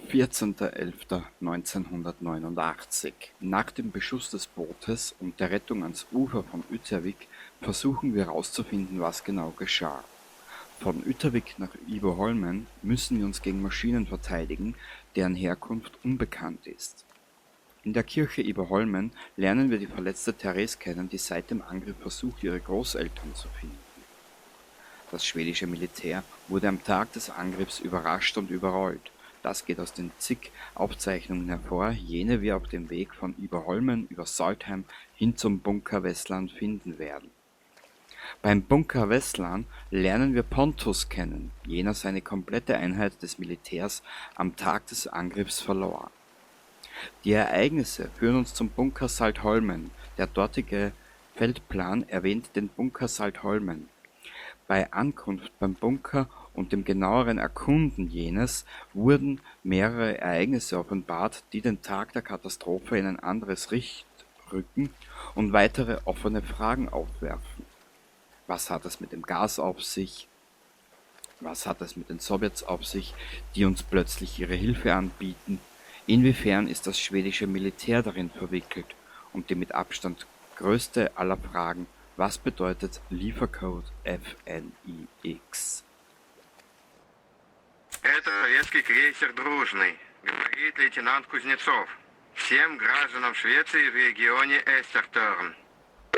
14.11.1989. Nach dem Beschuss des Bootes und der Rettung ans Ufer von Uttervik versuchen wir herauszufinden, was genau geschah. Von Uttervik nach Iboholmen müssen wir uns gegen Maschinen verteidigen, deren Herkunft unbekannt ist. In der Kirche Iboholmen lernen wir die verletzte Therese kennen, die seit dem Angriff versucht, ihre Großeltern zu finden. Das schwedische Militär wurde am Tag des Angriffs überrascht und überrollt. Das geht aus den zig Aufzeichnungen hervor, jene wir auf dem Weg von Iboholmen über Saltheim hin zum Bunker Westland finden werden. Beim Bunker Westland lernen wir Pontus kennen, jener seine komplette Einheit des Militärs am Tag des Angriffs verlor. Die Ereignisse führen uns zum Bunker Saltholmen. Der dortige Feldplan erwähnt den Bunker Saltholmen. Bei Ankunft beim Bunker und dem genaueren Erkunden jenes wurden mehrere Ereignisse offenbart, die den Tag der Katastrophe in ein anderes Licht rücken und weitere offene Fragen aufwerfen. Was hat es mit dem Gas auf sich? Was hat es mit den Sowjets auf sich, die uns plötzlich ihre Hilfe anbieten? Inwiefern ist das schwedische Militär darin verwickelt? Und die mit Abstand größte aller Fragen, was bedeutet Liefercode FNIX? Это советский крейсер «Дружный», говорит лейтенант Кузнецов. Всем гражданам Швеции в регионе Эстерторн.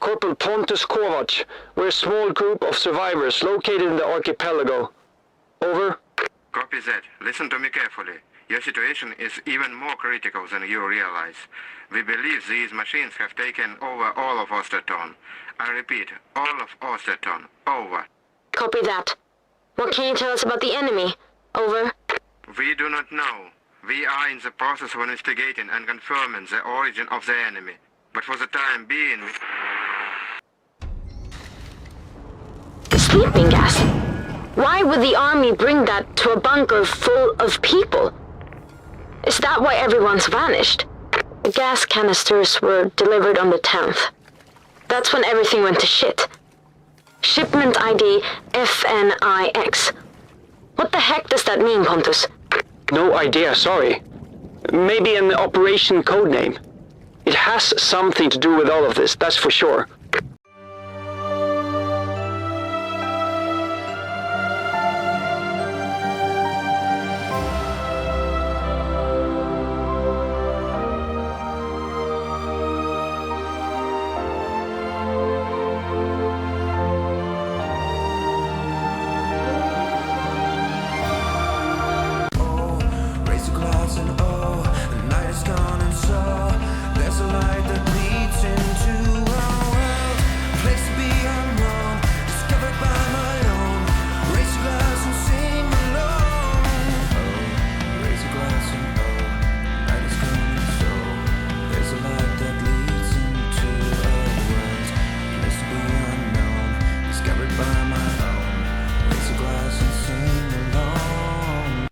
Corporal Pontus Kovac, we're a small group of survivors located in the archipelago. Over. Copy that. Listen to me carefully. Your situation is even more critical than you realize. We believe these machines have taken over all of Osterton. I repeat, all of Osterton. Over. Copy that. What can you tell us about the enemy? Over. We do not know. We are in the process of investigating and confirming the origin of the enemy. But for the time being, The sleeping gas? Why would the army bring that to a bunker full of people? Is that why everyone's vanished? The gas canisters were delivered on the 10th. That's when everything went to shit. Shipment ID FNIX. What the heck does that mean, Pontus? No idea, sorry. Maybe an operation codename. It has something to do with all of this, that's for sure. Raise a glass and oh, the night is gone and so there's a light that leads into our world, a place to be unknown, discovered by my own. Raise a glass and sing along. Oh, raise a glass and oh, the night is gone and so there's a light that leads into our world, a place to be unknown, discovered by my own. Raise a glass and sing along.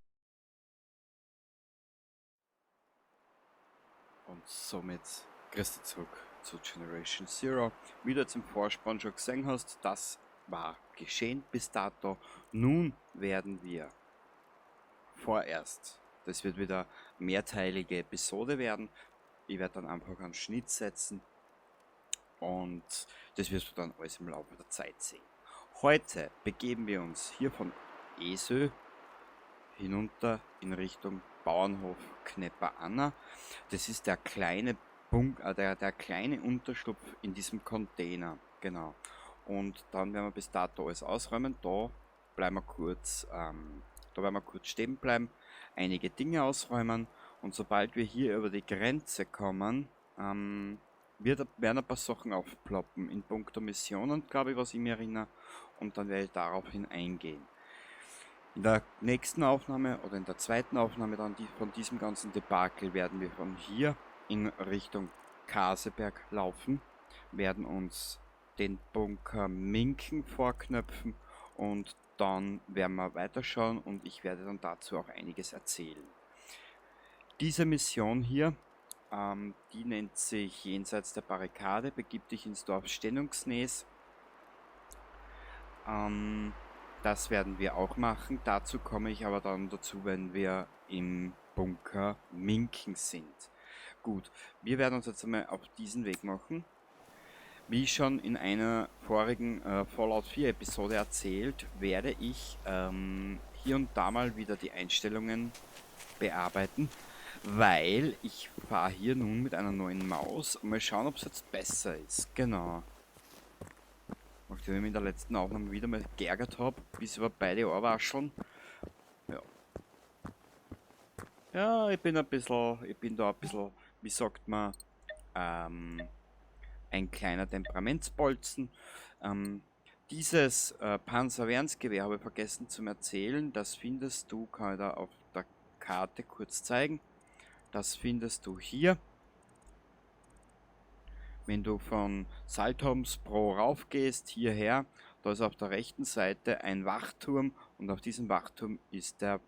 Und somit grüß dich zurück zu Generation Zero. Wie du jetzt im Vorspann schon gesehen hast, das war geschehen bis dato. Nun werden wir vorerst, das wird wieder mehrteilige Episode werden. Ich werde dann einfach einen Schnitt setzen und das wirst du dann alles im Laufe der Zeit sehen. Heute begeben wir uns hier von Esö hinunter in Richtung Bauernhof Knepper Anna. Das ist der kleine der kleine Unterschlupf in diesem Container, genau. Und dann werden wir bis dato alles ausräumen. Da bleiben wir kurz, da werden wir kurz stehen bleiben, einige Dinge ausräumen und sobald wir hier über die Grenze kommen, werden ein paar Sachen aufploppen in puncto Missionen, glaube ich, was ich mir erinnere, und dann werde ich daraufhin eingehen. In der nächsten Aufnahme oder in der zweiten Aufnahme dann von diesem ganzen Debakel werden wir von hier in Richtung Kaseberg laufen, werden uns den Bunker Minken vorknöpfen und dann werden wir weiterschauen und ich werde dann dazu auch einiges erzählen. Diese Mission hier, die nennt sich Jenseits der Barrikade, begib dich ins Dorf Stenungsnes. Das werden wir auch machen. Dazu komme ich aber dann dazu, wenn wir im Bunker Minken sind. Gut, wir werden uns jetzt einmal auf diesen Weg machen. Wie schon in einer vorigen Fallout 4 Episode erzählt, werde ich hier und da mal wieder die Einstellungen bearbeiten, weil ich fahre hier nun mit einer neuen Maus und mal schauen, ob's jetzt besser ist. Genau. Nachdem ich mich in der letzten Aufnahme wieder mal geärgert hab, bis über beide Ohrwascheln. Ja. Ja, ich bin ein bisschen, ich bin da ein bisschen, wie sagt man, ein kleiner Temperamentsbolzen. Dieses Panzerwärnsgewehr habe ich vergessen zu erzählen. Das findest du, kann ich da auf der Karte kurz zeigen. Das findest du hier. Wenn du von Saltholmsbro raufgehst, hierher, da ist auf der rechten Seite ein Wachturm und auf diesem Wachturm ist der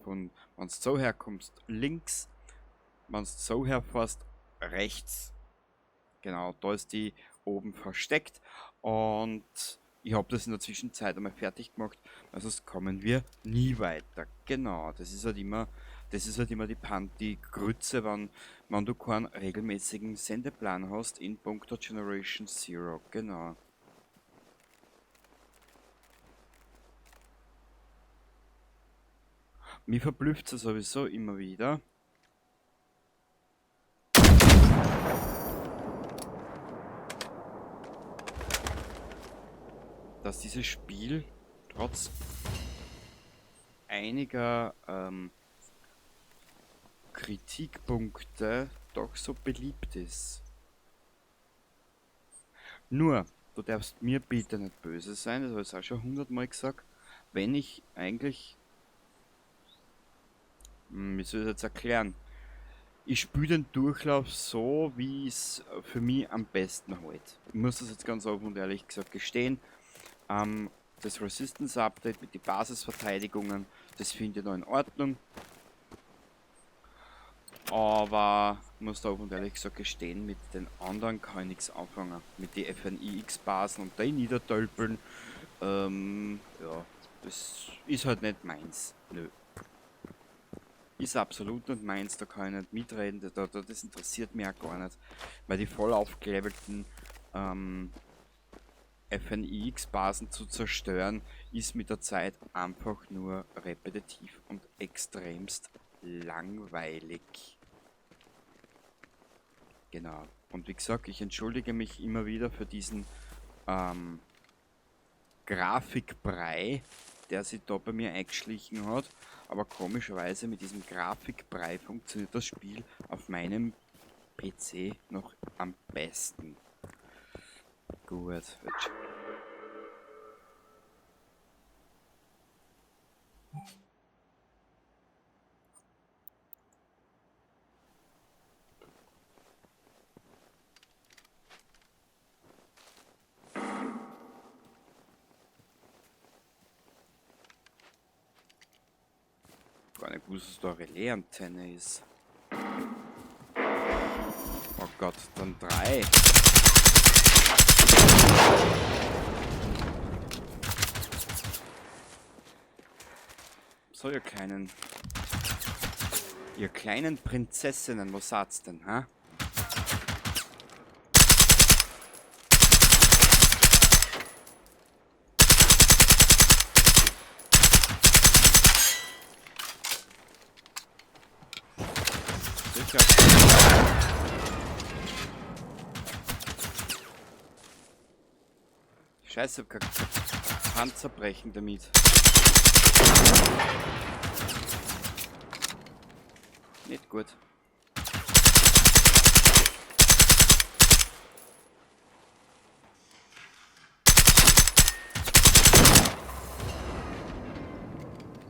von, wenn du so herkommst, links, wenn du so herfährst, rechts. Genau, da ist die oben versteckt und ich hab das in der Zwischenzeit einmal fertig gemacht, weil sonst kommen wir nie weiter. Genau, das ist halt immer, das ist halt immer die Pan-, die Grütze, wenn du keinen regelmäßigen Sendeplan hast in puncto Generation Zero. Genau. Mir verblüfft es sowieso immer wieder. Dass dieses Spiel trotz einiger Kritikpunkte doch so beliebt ist. Nur, du darfst mir bitte nicht böse sein, das habe ich auch schon 100-mal gesagt, wenn ich eigentlich, wie soll ich das jetzt erklären? Ich spüle den Durchlauf so, wie es für mich am besten halt. Ich muss das jetzt ganz offen und ehrlich gesagt gestehen. Das Resistance Update mit den Basisverteidigungen, das finde ich noch in Ordnung. Aber ich muss da offen und ehrlich gesagt gestehen, mit den anderen kann ich nichts anfangen. Mit den F N I X-Basen und den Niedertölpeln, ja, das ist halt nicht meins. Nö. Ist absolut nicht meins, da kann ich nicht mitreden, das interessiert mich auch gar nicht. Weil die voll aufgelevelten F N I X-Basen zu zerstören, ist mit der Zeit einfach nur repetitiv und extremst langweilig. Genau. Und wie gesagt, ich entschuldige mich immer wieder für diesen Grafikbrei, der sich da bei mir eingeschlichen hat. Aber komischerweise mit diesem Grafikbrei funktioniert das Spiel auf meinem PC noch am besten. Gut. Jetzt gar nicht gewusst, dass da eine Relais-Antenne ist. Oh Gott, dann 3. So, ihr kleinen Prinzessinnen, was sagt's denn, ha? Sicher. Scheiße, ich hab kein Panzer brechen damit. Nicht gut.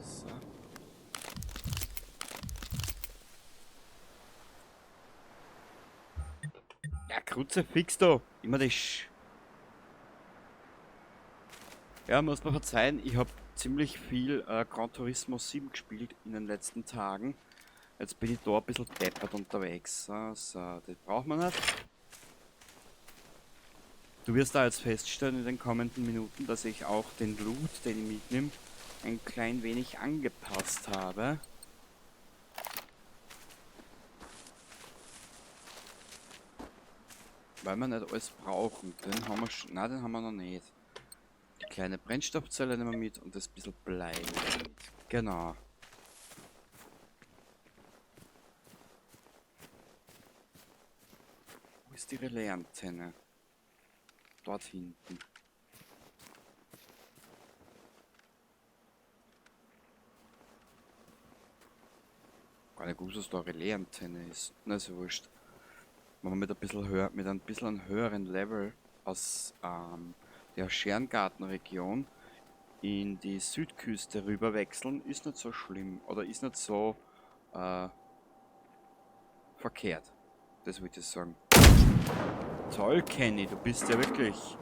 So. Ja, Kruzifix da. Immer das Sch-, Ja, muss man verzeihen, ich hab ziemlich viel Gran Turismo 7 gespielt in den letzten Tagen. Jetzt bin ich da ein bisschen deppert unterwegs. So, so, das braucht man nicht. Du wirst da jetzt feststellen in den kommenden Minuten, dass ich auch den Loot, den ich mitnehme, ein klein wenig angepasst habe. Weil wir nicht alles brauchen. Den haben wir schon. Nein, den haben wir noch nicht. Die kleine Brennstoffzelle nehmen wir mit und das bisschen Blei nehmen wir mit. Genau. Wo ist die Relais-Antenne? Dort hinten. Gar nicht gewusst, dass da eine Relais-Antenne ist. Na, ist ja wurscht. Wenn wir mit ein bisschen höheren Level aus der Scherengartenregion in die Südküste rüber wechseln, ist nicht so schlimm oder ist nicht so verkehrt. Das wollte ich sagen. Toll, Kenny, du bist ja wirklich...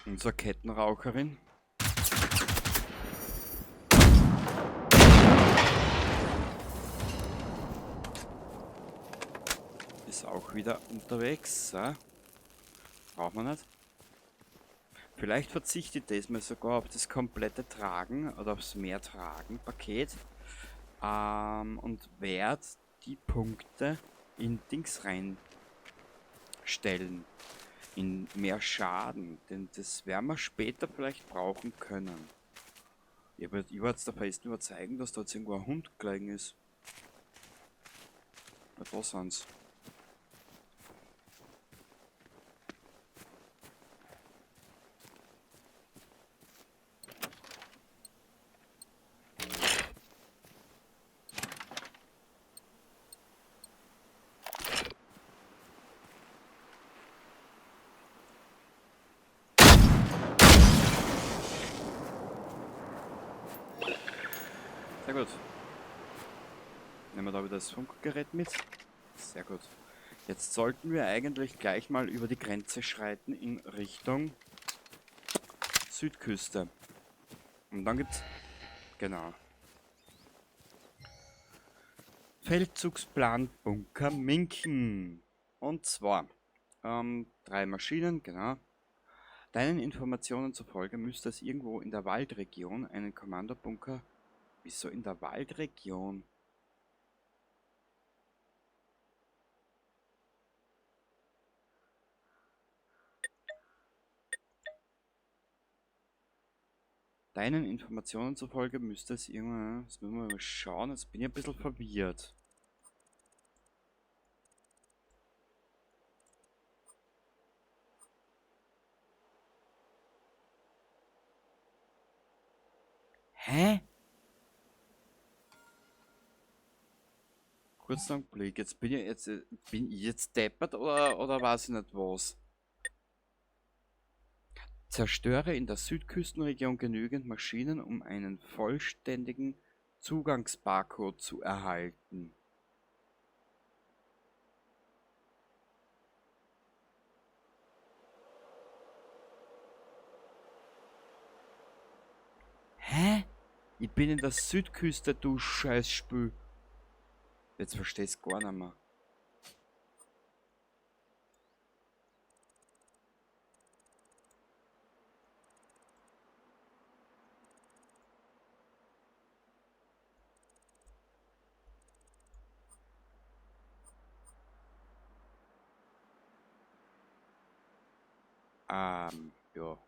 Unsere Kettenraucherin. Ist auch wieder unterwegs. So. Braucht man nicht. Vielleicht verzichtet ich diesmal sogar auf das komplette Tragen oder aufs Mehr-Tragen-Paket. Und werd die Punkte in Dings reinstellen. In mehr Schaden, denn das werden wir später vielleicht brauchen können. Ich war jetzt der festen Überzeugung, dass da jetzt irgendwo ein Hund gelegen ist. Na, da sind's. Sehr gut. Nehmen wir da wieder das Funkgerät mit. Sehr gut. Jetzt sollten wir eigentlich gleich mal über die Grenze schreiten in Richtung Südküste. Und dann gibt's... Genau. Feldzugsplan Bunker Minken. Und zwar 3 Maschinen, genau. Deinen Informationen zufolge müsste es irgendwo in der Waldregion einen Kommandobunker... Wieso in der Waldregion? Deinen Informationen zufolge müsste es irgendwann... Jetzt müssen wir mal schauen, jetzt bin ich ein bisschen verwirrt. Hä? Kurzen Augenblick, jetzt bin ich jetzt, bin ich jetzt deppert oder weiß ich nicht was? Zerstöre in der Südküstenregion genügend Maschinen, um einen vollständigen Zugangsbarcode zu erhalten. Hä? Ich bin in der Südküste, du Scheißspül. Jetzt versteh ich's gar nicht mehr. Ja.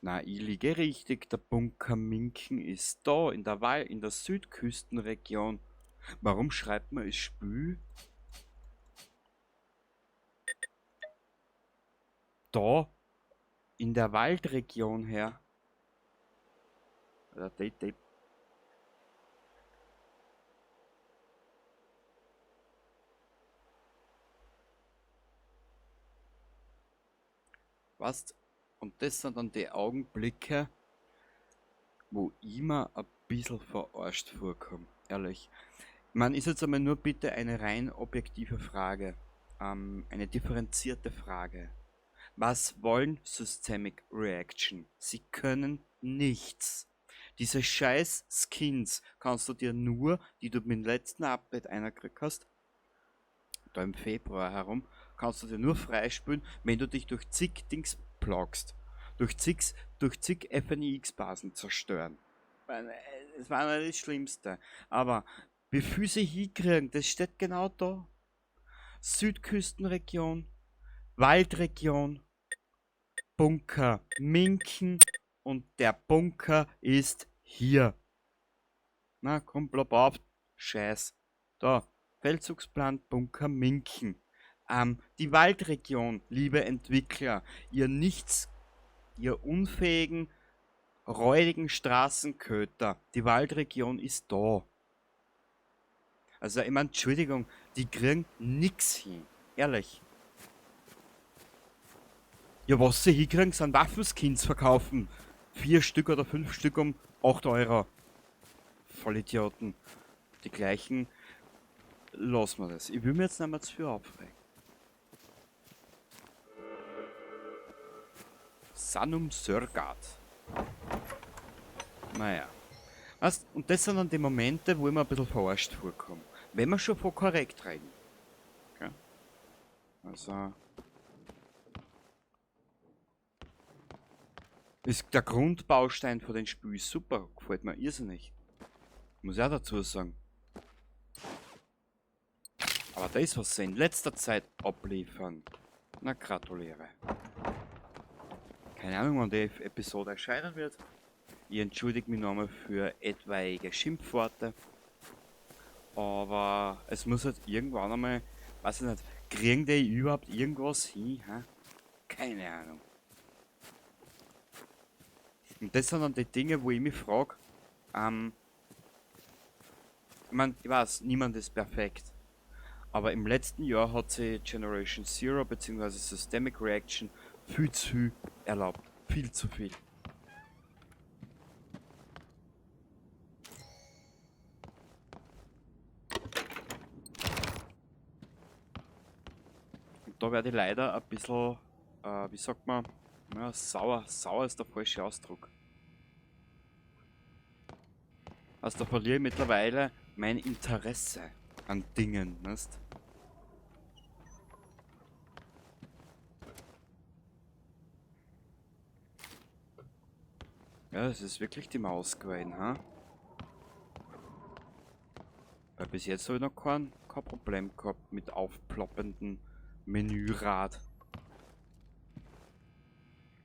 Na, ich liege richtig. Der Bunker Minken ist da, in der Südküstenregion. Warum schreibt man es Spül? Da, in der Waldregion her. Oder die, die. Was? Und das sind dann die Augenblicke, wo ich mir ein bisschen verarscht vorkomme, ehrlich. Man ist jetzt einmal nur bitte eine rein objektive Frage, eine differenzierte Frage. Was wollen Systemic Reaction? Sie können nichts. Diese scheiß Skins kannst du dir nur, die du mit dem letzten Update einer gekriegt hast, da im Februar herum, kannst du dir nur freispülen, wenn du dich durch zig Dings plagst. Durch zig FNIX-Basen zerstören. Es war nicht das Schlimmste. Aber wie viel sie hinkriegen, das steht genau da. Südküstenregion, Waldregion, Bunker Minken und der Bunker ist hier. Na komm, plopp auf. Scheiß. Da, Feldzugsplan Bunker Minken. Die Waldregion, liebe Entwickler, ihr nichts, ihr unfähigen, räudigen Straßenköter, die Waldregion ist da. Also, ich mein, Entschuldigung, die kriegen nix hin. Ehrlich. Ja, was sie hinkriegen, sind Waffenskins verkaufen. 4 Stück oder 5 Stück um 8 Euro. Vollidioten. Die gleichen. Lass mal das. Ich will mir jetzt nicht mehr zu viel aufregen. Sanum Sörgard. Naja. Weißt, und das sind dann die Momente, wo ich mir ein bisschen verarscht vorkomme. Wenn wir schon von korrekt reden. Okay. Also. Ist der Grundbaustein von den Spiel ist super, gefällt mir irrsinnig. Muss ich auch dazu sagen. Aber das, was sie in letzter Zeit abliefern, na gratuliere. Keine Ahnung, wann die Episode erscheinen wird. Ich entschuldige mich nochmal für etwaige Schimpfworte. Aber es muss halt irgendwann einmal, weiß ich nicht, kriegen die überhaupt irgendwas hin? Hä? Keine Ahnung. Und das sind dann die Dinge, wo ich mich frag, ich mein, ich weiß, niemand ist perfekt. Aber im letzten Jahr hat sich Generation Zero beziehungsweise Systemic Reaction viel zu viel erlaubt. Viel zu viel. Und da werde ich leider ein bisschen, wie sagt man, ja, sauer, sauer ist der falsche Ausdruck. Also da verliere ich mittlerweile mein Interesse an Dingen, weißt? Ja, das ist wirklich die Maus gewesen, ha? Weil bis jetzt habe ich noch kein Problem gehabt mit aufploppenden Menürad.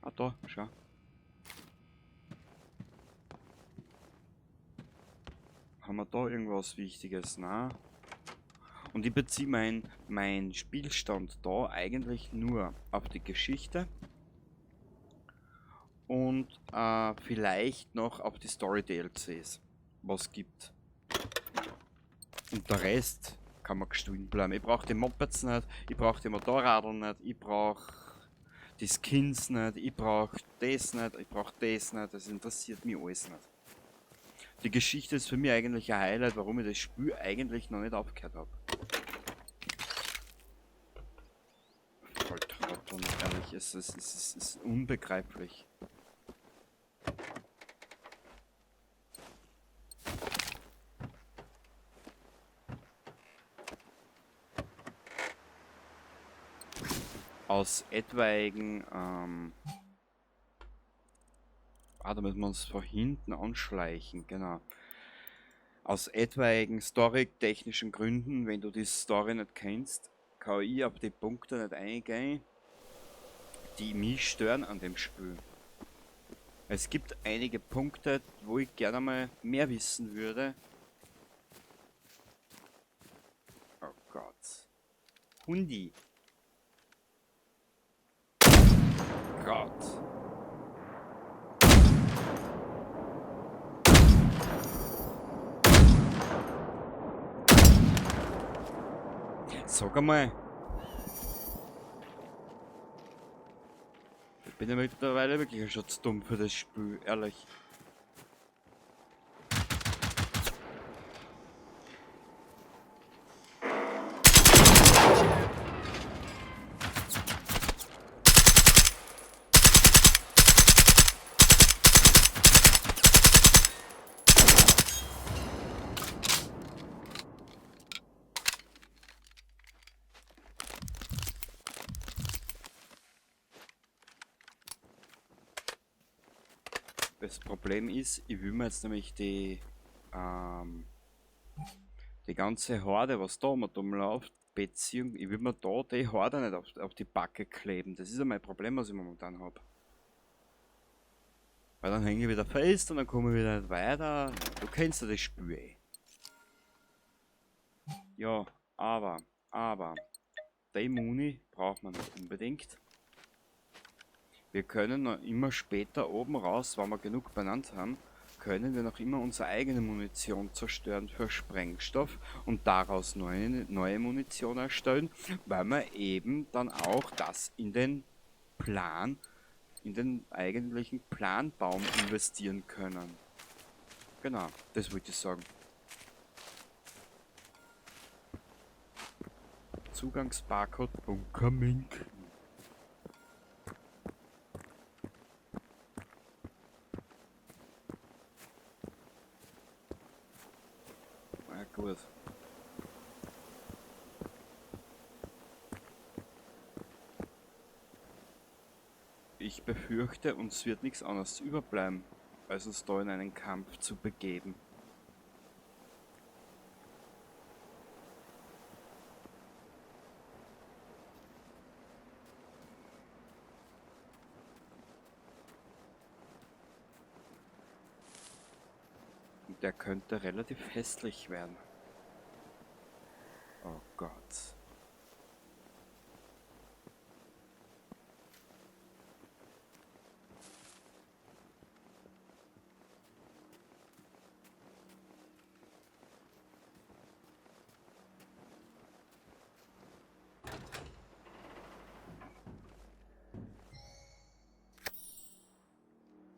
Ah, da, schau. Haben wir da irgendwas Wichtiges? Na? Und ich beziehe mein Spielstand da eigentlich nur auf die Geschichte und vielleicht noch auf die Story-D L Cs, was gibt. Und der Rest kann man gestohlen bleiben. Ich brauch die Mopeds nicht, ich brauch die Motorradl nicht, ich brauch die Skins nicht, ich brauch das nicht, ich brauch das nicht, das interessiert mich alles nicht. Die Geschichte ist für mich eigentlich ein Highlight, warum ich das Spiel eigentlich noch nicht aufgehört hab. Voll Trottel, ehrlich, es ist unbegreiflich. Aus etwaigen da müssen wir uns von hinten anschleichen, genau. Aus etwaigen storytechnischen Gründen, wenn du die Story nicht kennst, kann ich auf die Punkte nicht eingehen, die mich stören an dem Spiel. Es gibt einige Punkte, wo ich gerne mal mehr wissen würde. Oh Gott. Hundi. Gott. Sag einmal. Ich bin ja mittlerweile wirklich schon zu dumm für das Spiel, ehrlich. Das Problem ist, ich will mir jetzt nämlich die ganze Horde, was da immer dumm läuft, beziehungsweise ich will mir da die Horde nicht auf die Backe kleben. Das ist ja mein Problem, was ich momentan hab. Weil dann hänge ich wieder fest und dann komme ich wieder nicht weiter. Du kennst ja das Spiel, ey. Ja, aber, die Muni braucht man nicht unbedingt. Wir können noch immer später oben raus, wenn wir genug benannt haben, können wir noch immer unsere eigene Munition zerstören für Sprengstoff und daraus neue Munition erstellen, weil wir eben dann auch das in den Plan, in den eigentlichen Planbaum investieren können. Genau, das wollte ich sagen. Zugangsbarcode Bunker Mink. Na gut. Ich befürchte, uns wird nichts anderes überbleiben, als uns da in einen Kampf zu begeben. Und der könnte relativ hässlich werden. Oh Gott.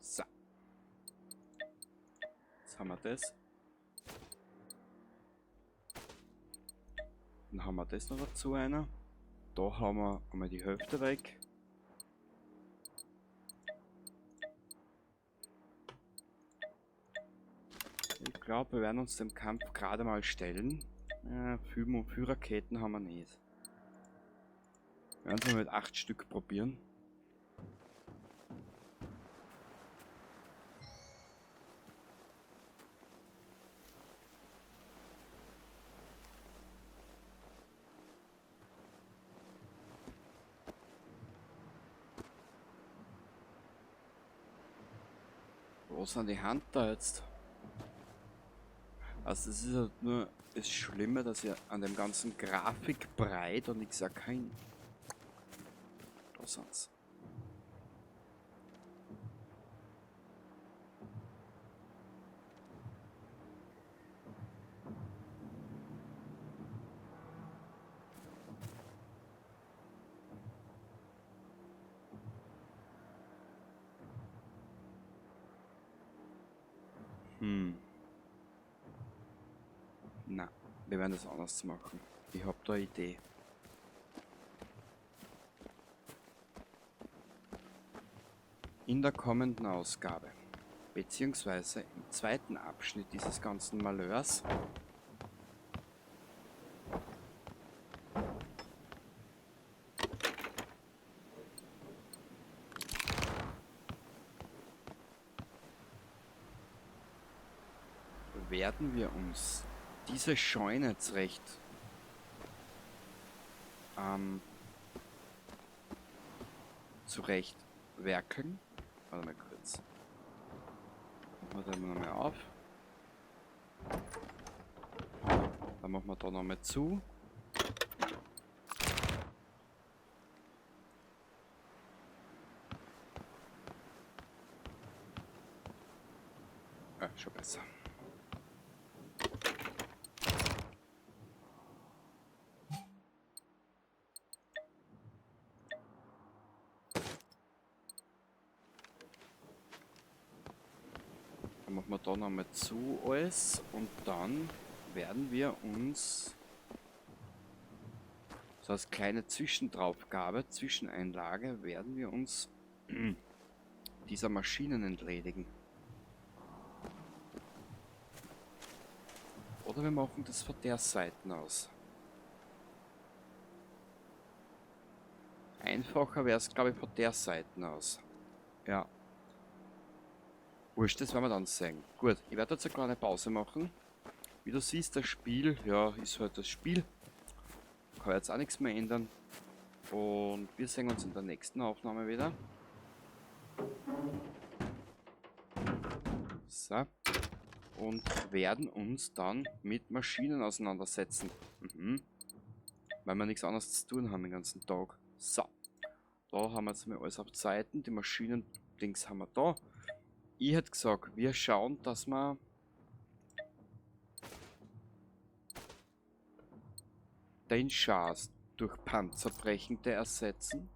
So. Jetzt haben wir das. Dann haben wir das noch dazu einer. Da haben wir einmal die Hälfte weg. Ich glaube, wir werden uns dem Kampf gerade mal stellen. Ja, 5 Raketen haben wir nicht. Wir werden es mal mit 8 Stück probieren. Wo sind die Hunter jetzt? Also das ist halt nur das Schlimme, dass ich an dem ganzen Grafikbrei da nichts erkenne. Da sind's. Na, wir werden das anders machen. Ich hab da eine Idee. In der kommenden Ausgabe, beziehungsweise im zweiten Abschnitt dieses ganzen Malheurs, werden wir uns diese Scheune zurecht werkeln. Warte mal kurz. Machen wir da nochmal auf. Dann machen wir da nochmal zu. Ah, schon besser. Dann machen wir da nochmal zu alles und dann werden wir uns so als kleine Zwischendraufgabe, Zwischeneinlage, werden wir uns dieser Maschinen entledigen. Oder wir machen das von der Seite aus. Einfacher wär's, glaub ich, von der Seite aus. Ja. Wurscht, das werden wir dann sehen. Gut, ich werde jetzt eine kleine Pause machen. Wie du siehst, das Spiel, ja, ist halt das Spiel. Kann jetzt auch nichts mehr ändern. Und wir sehen uns in der nächsten Aufnahme wieder. So. Und werden uns dann mit Maschinen auseinandersetzen. Mhm. Weil wir nichts anderes zu tun haben den ganzen Tag. So. Da haben wir jetzt mal alles auf Zeiten. Die Maschinen-Dings haben wir da. Ich hätte gesagt, wir schauen, dass wir den Schatz durch Panzerbrechende ersetzen.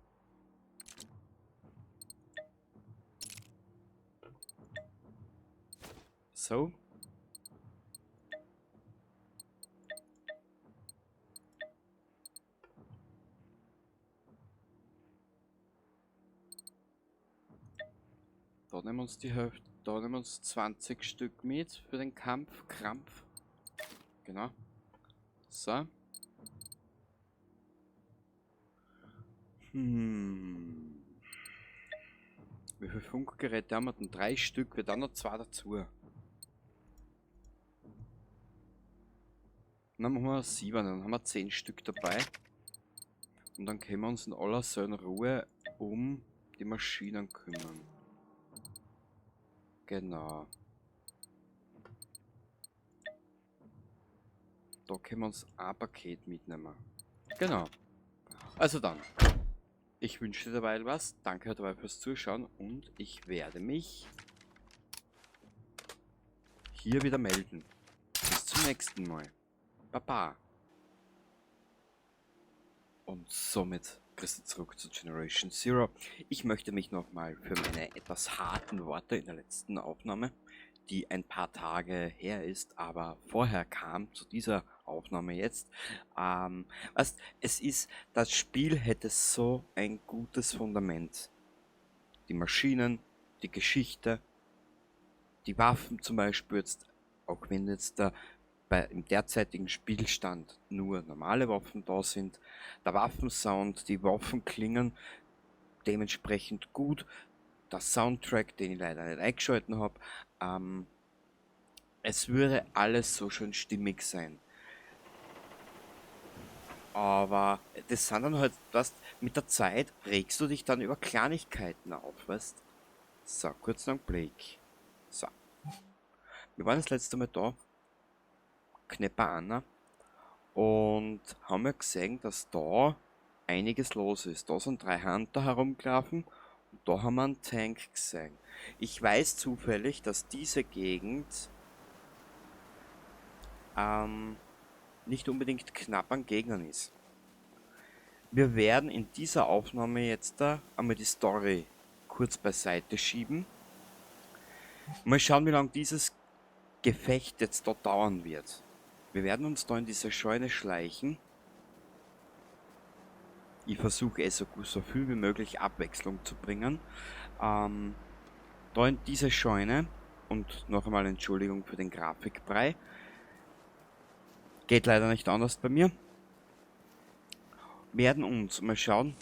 So. Da nehmen wir uns die Hälfte, da nehmen wir uns 20 Stück mit für den Kampf, Krampf. Genau. So. Wie viele Funkgeräte haben wir denn? 3 Stück, wir dann noch 2 dazu. Dann machen wir 7, dann haben wir 10 Stück dabei. Und dann können wir uns in aller Ruhe um die Maschinen kümmern. Genau. Da können wir uns ein Paket mitnehmen. Genau. Also dann. Ich wünsche dir dabei was. Danke dabei fürs Zuschauen und ich werde mich hier wieder melden. Bis zum nächsten Mal. Baba. Und somit Christi zurück zu Generation Zero. Ich möchte mich nochmal für meine etwas harten Worte in der letzten Aufnahme, die ein paar Tage her ist, aber vorher kam zu dieser Aufnahme jetzt. Weißt, es ist, das Spiel hätte so ein gutes Fundament. Die Maschinen, die Geschichte, die Waffen zum Beispiel jetzt, auch wenn jetzt da im derzeitigen Spielstand nur normale Waffen da sind, der Waffensound, die Waffen klingen dementsprechend gut, der Soundtrack, den ich leider nicht eingeschalten hab, es würde alles so schön stimmig sein. Aber das sind dann halt, weißt, mit der Zeit regst du dich dann über Kleinigkeiten auf, weißt? So, kurz noch einen Blick. So. Wir waren das letzte Mal da, Knepper Anna, und haben ja gesehen, dass da einiges los ist. Da sind 3 Hunter herumgelaufen und da haben wir einen Tank gesehen. Ich weiß zufällig, dass diese Gegend nicht unbedingt knapp an Gegnern ist. Wir werden in dieser Aufnahme jetzt da einmal die Story kurz beiseite schieben. Mal schauen, wie lange dieses Gefecht jetzt da dauern wird. Wir werden uns da in diese Scheune schleichen. Ich versuche es so viel wie möglich Abwechslung zu bringen. Da in diese Scheune, und noch einmal Entschuldigung für den Grafikbrei. Geht leider nicht anders bei mir. Werden uns mal schauen,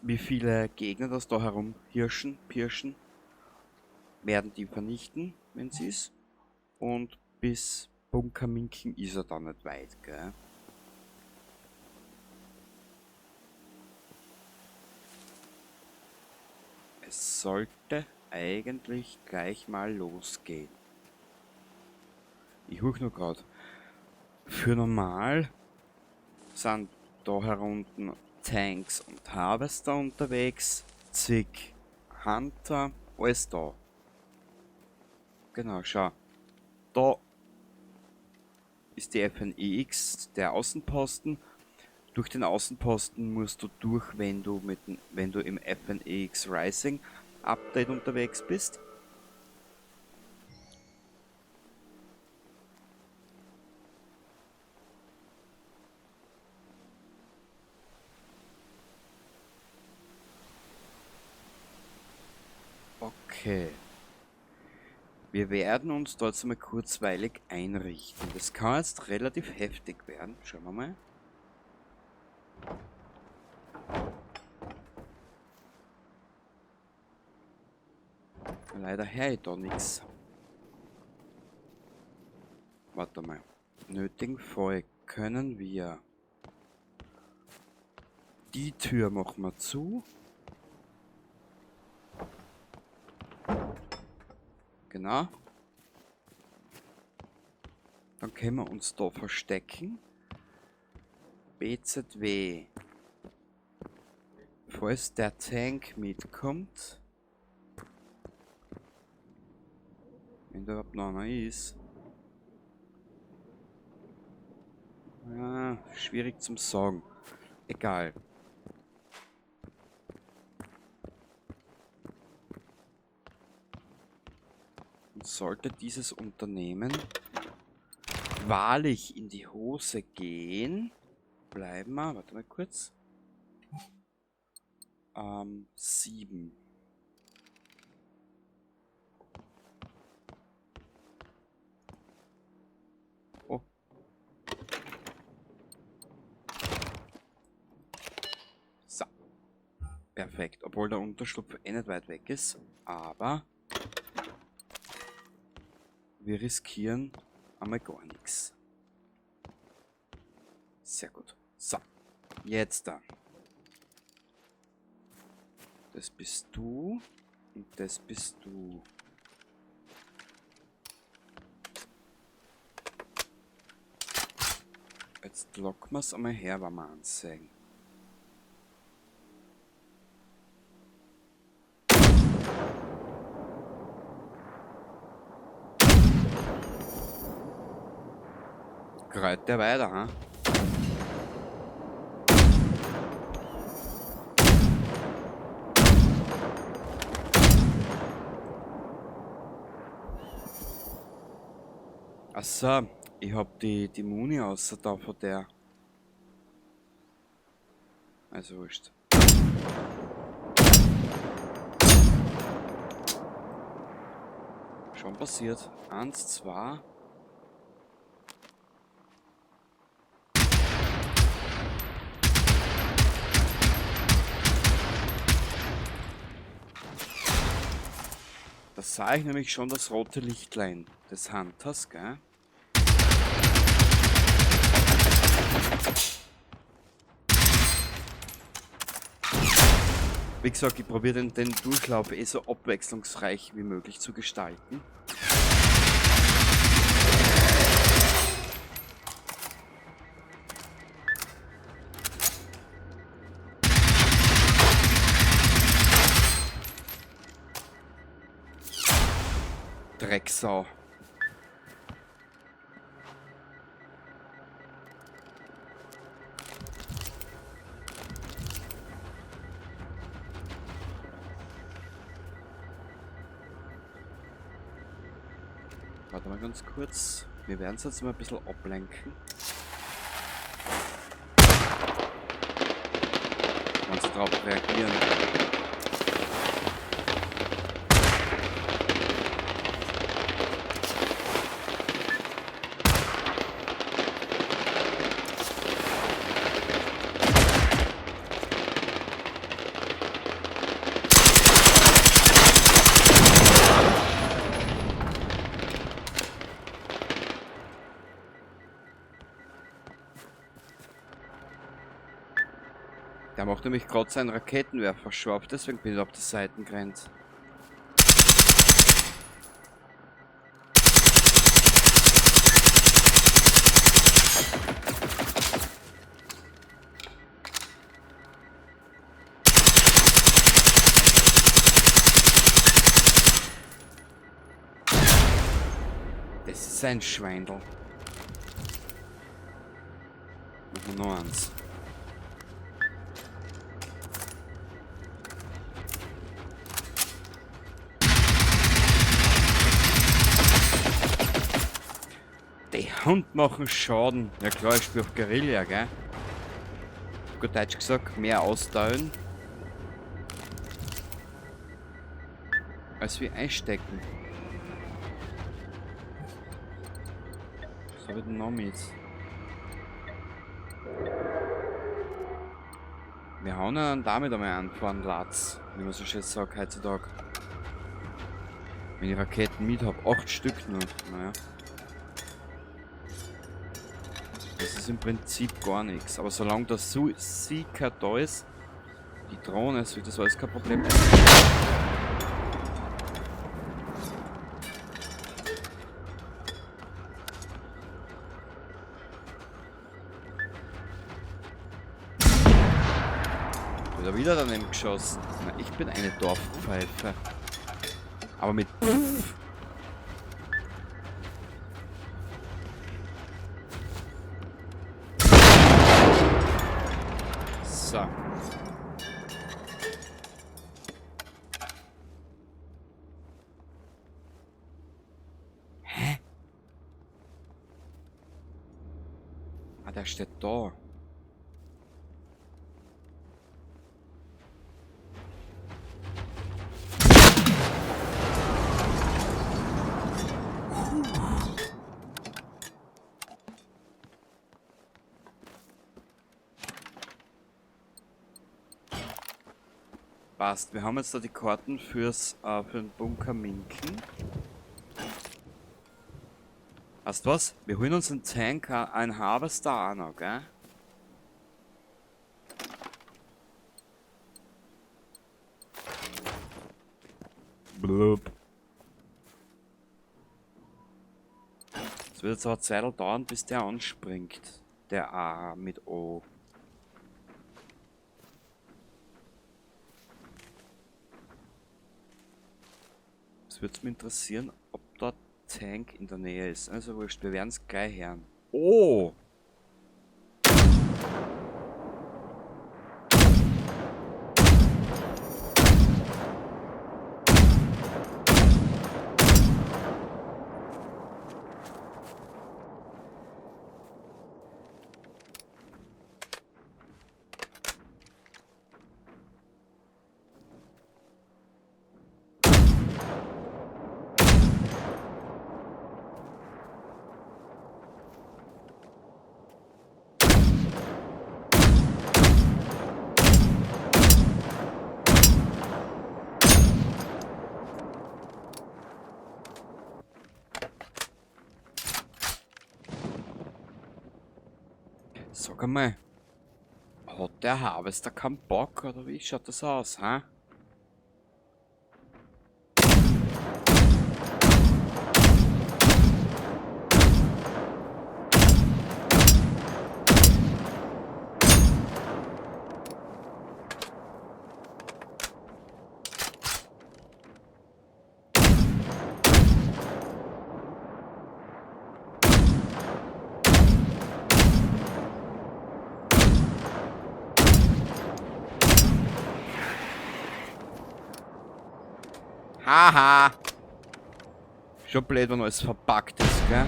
wie viele Gegner das da herumhirschen, pirschen. Werden die vernichten, wenn sie ist. Und bis Bunker Minken ist er dann nicht weit, gell? Es sollte eigentlich gleich mal losgehen. Ich huch nur grad. Für normal sind da herunten Tanks und Harvester unterwegs, zig Hunter, alles da. Genau, schau. Da ist die FNEX, der Außenposten. Durch den Außenposten musst du durch, wenn du im FNEX Rising Update unterwegs bist. Okay. Wir werden uns dort mal kurzweilig einrichten. Das kann jetzt relativ heftig werden. Schauen wir mal. Leider höre ich da nix. Warte mal. Nötigen Fall können wir... Die Tür machen wir zu. Genau. Dann können wir uns da verstecken. BZW. Falls der Tank mitkommt. Wenn da überhaupt noch einer ist. Ja, schwierig zum Sagen. Egal. Und sollte dieses Unternehmen wahrlich in die Hose gehen, bleiben wir, warte mal kurz, 7. Oh. So. Perfekt, obwohl der Unterschlupf eh nicht weit weg ist, aber wir riskieren einmal gar nichts. Sehr gut. So, jetzt da. Das bist du und das bist du. Jetzt locken wir's einmal her, wenn wir ansehen. Greit der weiter, ha? Achso, ich hab die Muni außer da von der. Also wurscht. Schon passiert. 1, 2. Da sah ich nämlich schon das rote Lichtlein des Hunters, gell? Wie gesagt, ich probiere den Durchlauf eh so abwechslungsreich wie möglich zu gestalten. Drecksau. Warte mal ganz kurz. Wir werden es jetzt mal ein bisschen ablenken. Wenn sie drauf reagieren. Der macht nämlich grad seinen Raketenwerfer scharf, deswegen bin ich auf die Seiten gerannt. Das ist ein Schweindel. Machen wir noch eins. Die Hund machen Schaden. Ja klar, ich spiel auf Guerilla, gell? Gut Deutsch gesagt, mehr austeilen, als wir einstecken. Was hab ich denn noch mit? Wir hauen ihn damit einmal an, vor den Latz, wie man so schön sagt heutzutage. Wenn ich Raketen mit hab, 8 Stück nur. Naja. Das ist im Prinzip gar nichts. Aber solange der Seeker da ist, die Drohne, so das alles kein Problem. Wieder wieder daneben geschossen. Na, ich bin eine Dorfpfeife. Aber mit Pfff. So. Hä? Ah, der steht da. Passt, wir haben jetzt da die Karten für den Bunker Minken. Weißt du was? Wir holen uns einen Tanker, einen Harvester auch noch, gell? Blub. Es wird jetzt aber Zeit dauern, bis der anspringt. Der A mit O. Es würde mich interessieren, ob da Tank in der Nähe ist. Also wurscht, wir werden es gleich hören. Oh! Sag einmal, hat der Harvester keinen Bock oder wie schaut das aus, hä? Haha! Schon blöd, wenn alles verpackt ist, gell?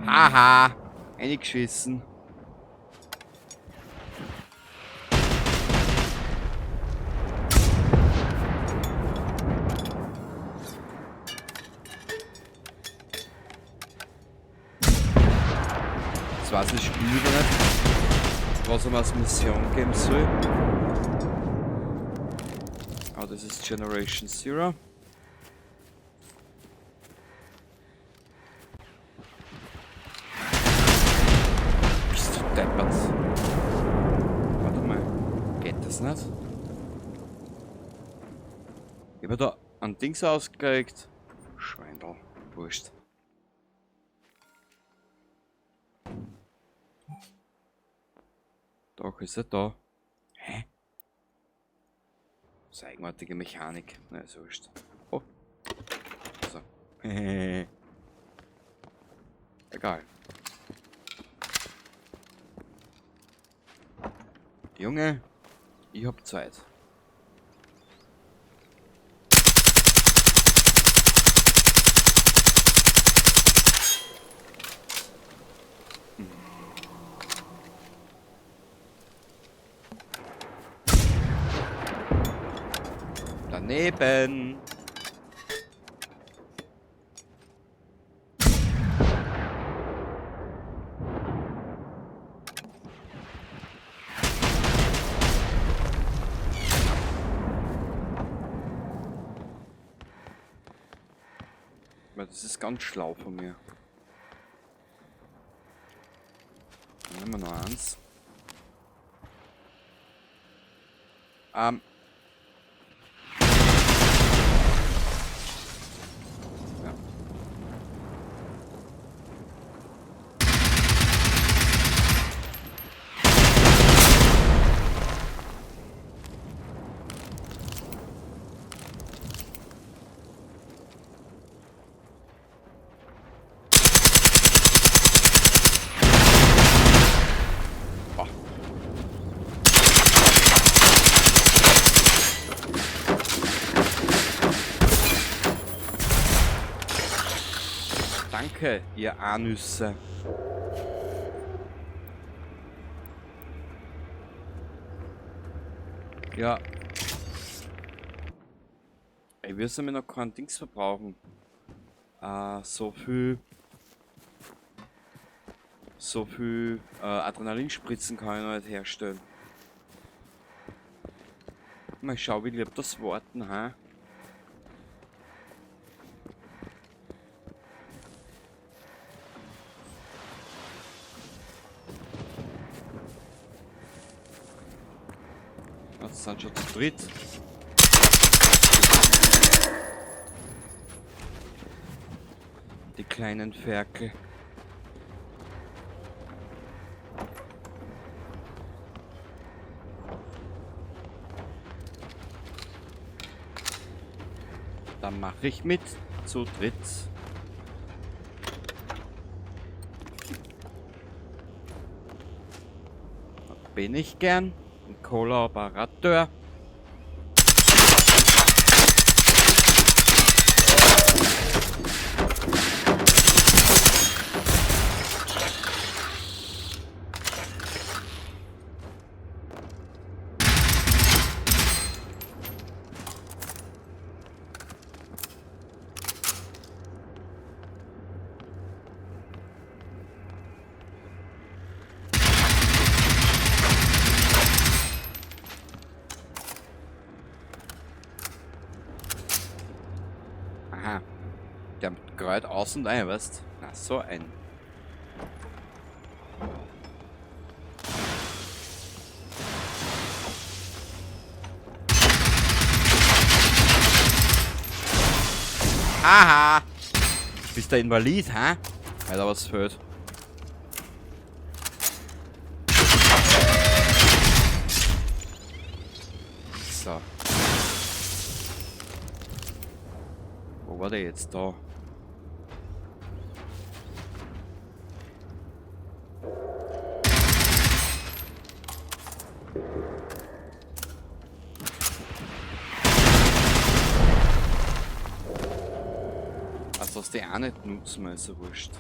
Haha! Eingeschissen. Das weiß das Spiel wieder nicht, was er als Mission geben soll. Aber das ist Generation Zero. Bist du deppert? Warte mal, geht das nicht? Ich hab da ein Dings ausgelegt. Schweindel, wurscht. Doch, ist er da. Hä? Das ist eine eigenartige Mechanik. Na, ist wurscht. Oh. So. Egal. Junge, ich hab Zeit. Daneben. mir. Das ist ganz schlau von mir. Dann nehmen wir noch eins. Ja. Danke, ihr Anüsse. Ja. Ey, wir sollen noch kein Dings verbrauchen. So viel Adrenalinspritzen kann ich noch nicht herstellen. Mal schauen, wie lieb das warten, ha? Das sind schon zu dritt. Die kleinen Ferkel. Da mache ich mit zu dritt. Da bin ich gern ein Kollaborateur. Aha. Der greift aus und ein, weißt? Na, so ein. Aha! Bist du Invalid, hä? Weil da was fehlt. So. Wo war der jetzt da? Also, was die auch nicht nutzen, ist ja wurscht.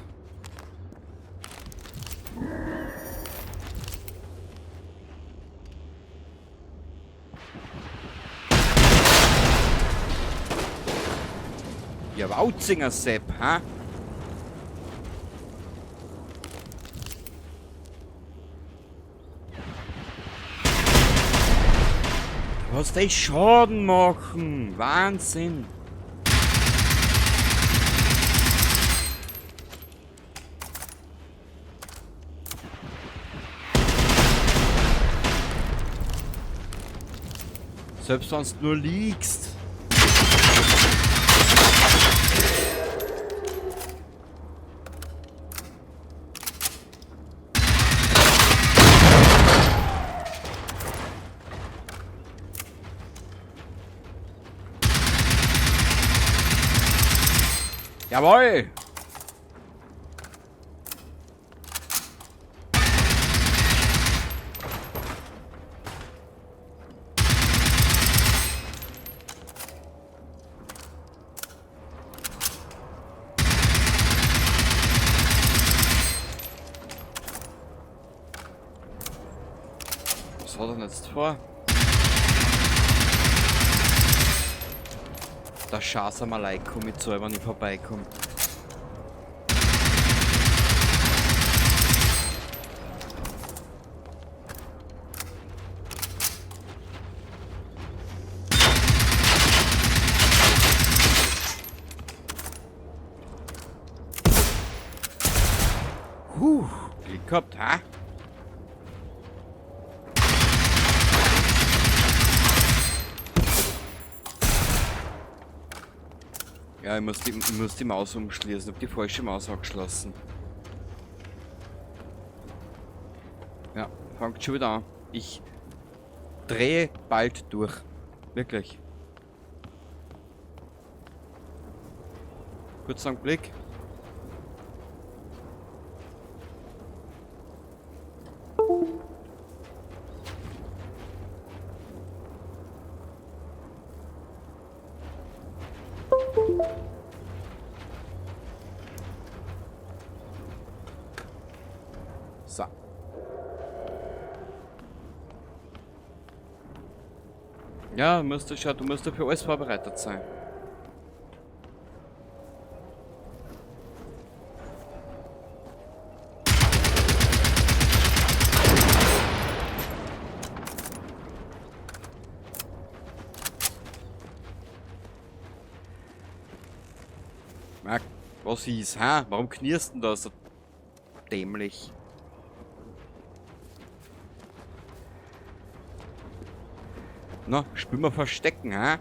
Ja, Wauzinger Sepp, ha? Was die Schaden machen! Wahnsinn! Selbst wenn du nur liegst. Jawohl! Was hat er denn jetzt vor? Der Schaß Malaiko mit so, wenn ich vorbeikomme. Puh, Glück gehabt, ha? Ja, ich muss die Maus umschließen. Ich hab die falsche Maus angeschlossen. Ja, fangt schon wieder an. Ich drehe bald durch. Wirklich. Kurzer Blick. So. Ja, musst du schon, du musst dafür alles vorbereitet sein. Marc, was ist, ha? Warum knirst denn da so dämlich? Na, spielen wir Verstecken, ha?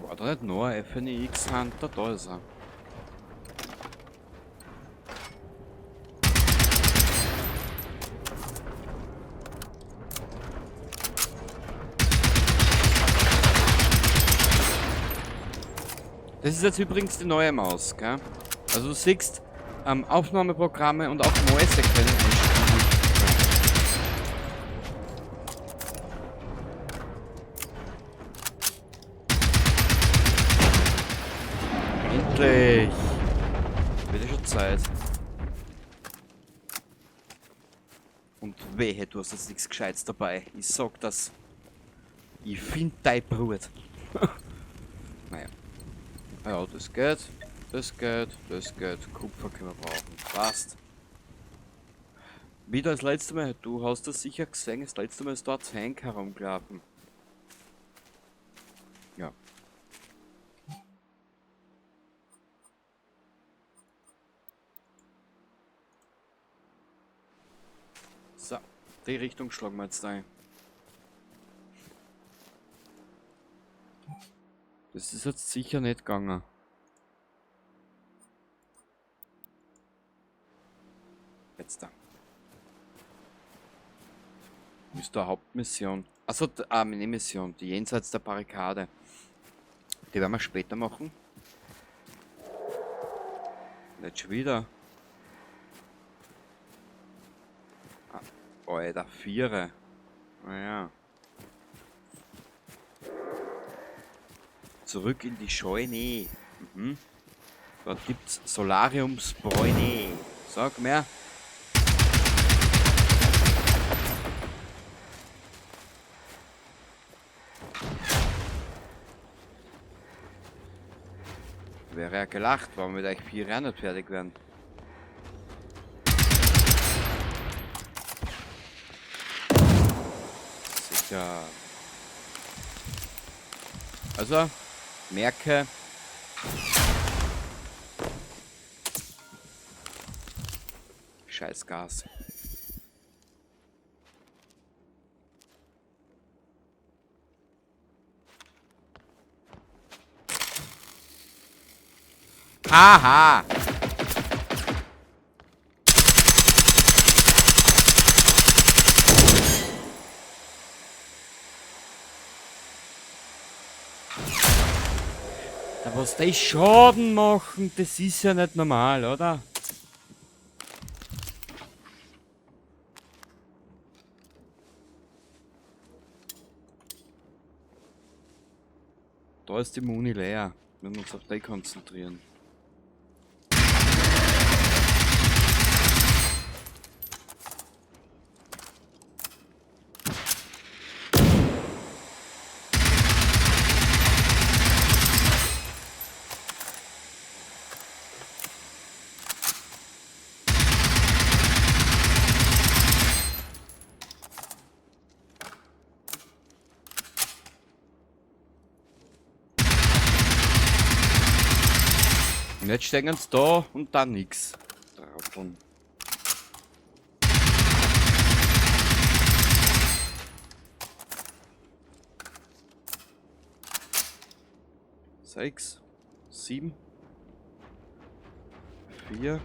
War da nicht noch ein FNX Hunter? Da ist er. Das ist jetzt übrigens die neue Maus, gell? Also du siehst, Aufnahmeprogramme und auch Mäuse können einspielen. Endlich! Wird ja schon Zeit. Und wehe, du hast jetzt nichts Gescheites dabei. Ich sag das. Ich find dein Brut. Naja. Ja, das geht. Das geht. Das geht. Kupfer können wir brauchen. Passt. Wieder das letzte Mal. Du hast das sicher gesehen. Das letzte Mal ist dort Tank herumgelaufen. Ja. So, die Richtung schlagen wir jetzt ein. Das ist jetzt sicher nicht gegangen. Jetzt da. Ist da Hauptmission. Achso, meine Mission, die jenseits der Barrikade. Die werden wir später machen. Nicht schon wieder. Ah, Alter, Viere. Naja. Zurück in die Scheune. Mhm. Dort gibt's Solariumsbräune. Sag mehr. Wäre ja gelacht, warum wir mit euch 4 Jahren nicht fertig werden. Sicher. Also, merke. Scheiß Gas. Haha! Da was die Schaden machen, das ist ja nicht normal, oder? Da ist die Muni leer. Wir müssen uns auf die konzentrieren. Und jetzt stehen sie da und dann nix. Trotteln. Sechs, 7, 4.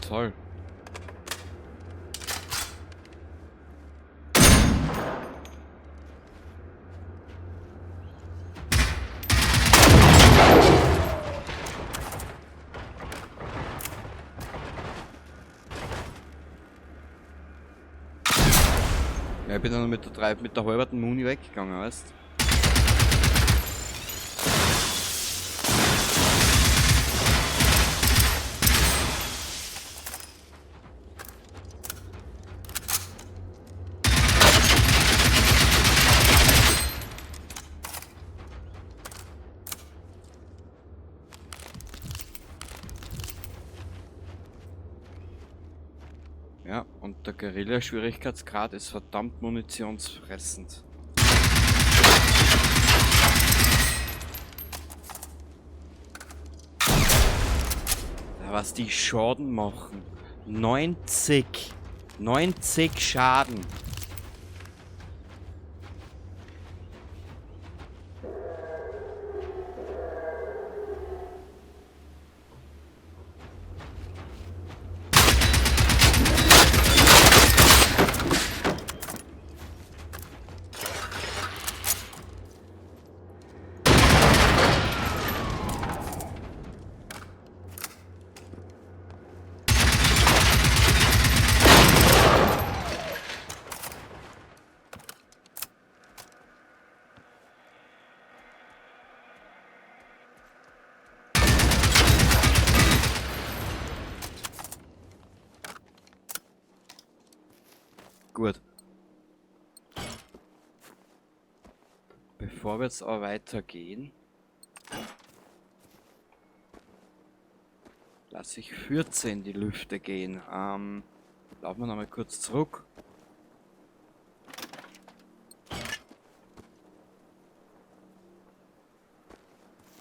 Toll. Ja, ich bin dann mit der halben Muni weggegangen, weißt du? Ja, und der Guerilla-Schwierigkeitsgrad ist verdammt munitionsfressend. Ja, was die Schaden machen. 90. 90 Schaden. Gut. Bevor wir jetzt aber weitergehen, lasse ich 14 in die Lüfte gehen. Laufen wir nochmal kurz zurück.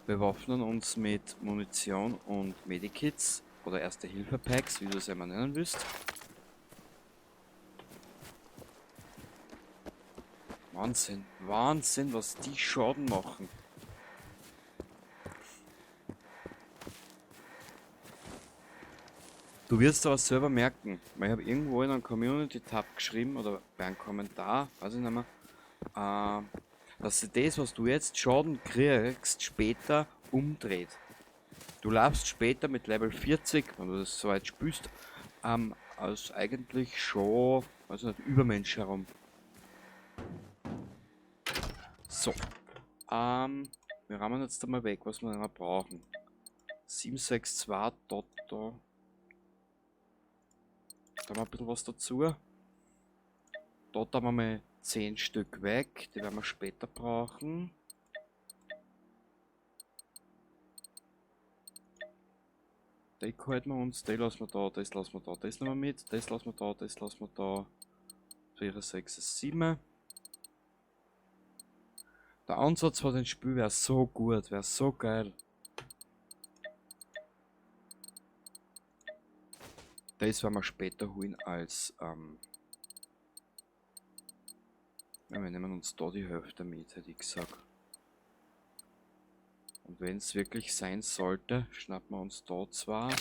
Bewaffnen uns mit Munition und Medikits oder Erste-Hilfe-Packs, wie du es immer nennen willst. Wahnsinn, Wahnsinn, was die Schaden machen. Du wirst aber selber merken, weil ich habe irgendwo in einem Community-Tab geschrieben oder bei einem Kommentar, weiß ich nicht mehr, dass das, was du jetzt Schaden kriegst, später umdreht. Du laufst später mit Level 40, wenn du das soweit spielst, als eigentlich schon, weiß nicht, Übermensch herum. So, wir rammen jetzt einmal weg, was wir noch brauchen. 7, 6, 2, da, da. Da haben wir ein bisschen was dazu. Dort haben wir mal 10 Stück weg, die werden wir später brauchen. Die halten wir uns, die lassen wir da, das lassen wir da, das nehmen wir mit, das lassen wir da, das lassen wir da. 4, 6, 7. Der Ansatz von dem Spiel wäre so gut, wäre so geil. Das werden wir später holen als Ja, wir nehmen uns da die Hälfte mit, hätte ich gesagt. Und wenn es wirklich sein sollte, schnappen wir uns da zwei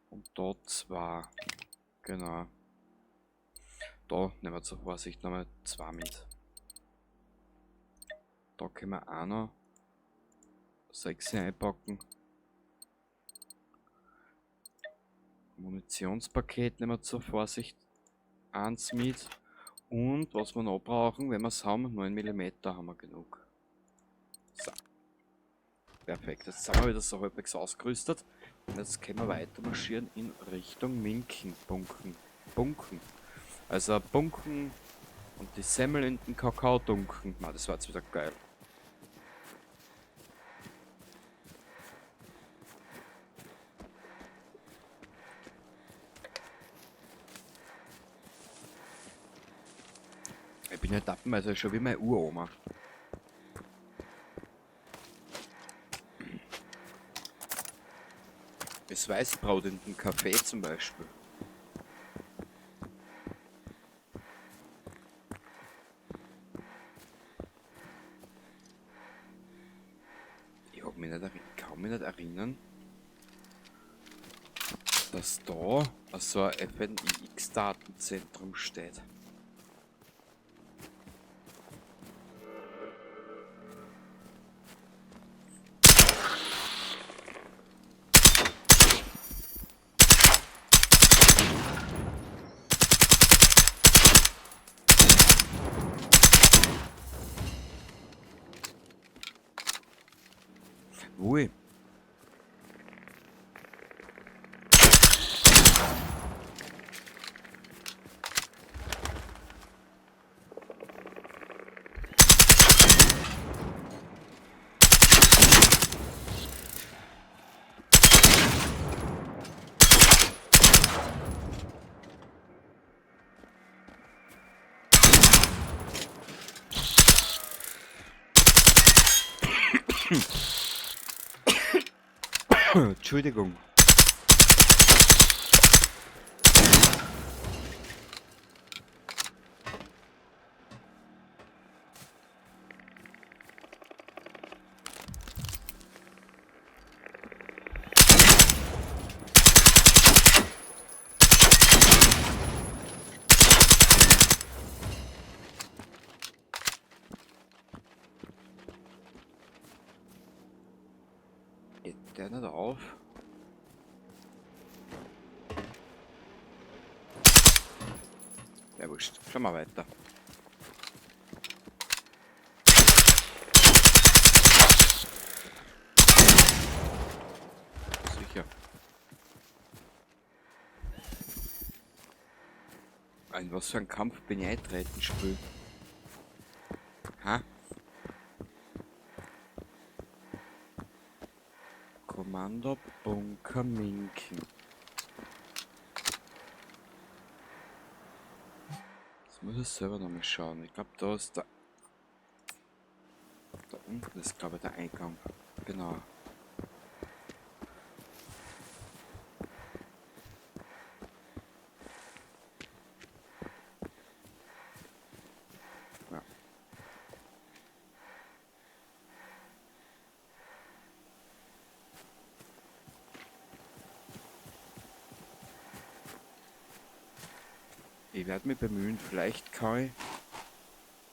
und da zwei. Genau. Da nehmen wir zur Vorsicht nochmal zwei mit. Da können wir auch noch 6 einpacken. Munitionspaket nehmen wir zur Vorsicht 1 mit. Und was wir noch brauchen, wenn wir es haben, 9 mm haben wir genug. So. Perfekt, jetzt sind wir wieder so halbwegs ausgerüstet. Und jetzt können wir weiter marschieren in Richtung Minken. Bunken. Bunken. Also Bunken und die Semmel in den Kakao dunken. Na, das war jetzt wieder geil. Ich bin ja tappenweise schon wie meine Uroma. Das Weißbrot in dem Kaffee zum Beispiel. Ich hab mich nicht, kann mich nicht erinnern, dass da so ein FNIX-Datenzentrum steht. Ui. Entschuldigung. Geht der nicht auf? Ja, wurscht. Schauen wir weiter. Sicher. In was für einen Kampf bin ich eintreten, Spiel? Ha? Kommando Bunker Minken. Das muss ich selber nochmal schauen. Ich glaube, da ist der... Da unten ist, glaube ich, der Eingang. Genau. Ja. Ich werde mich bemühen, vielleicht kann ich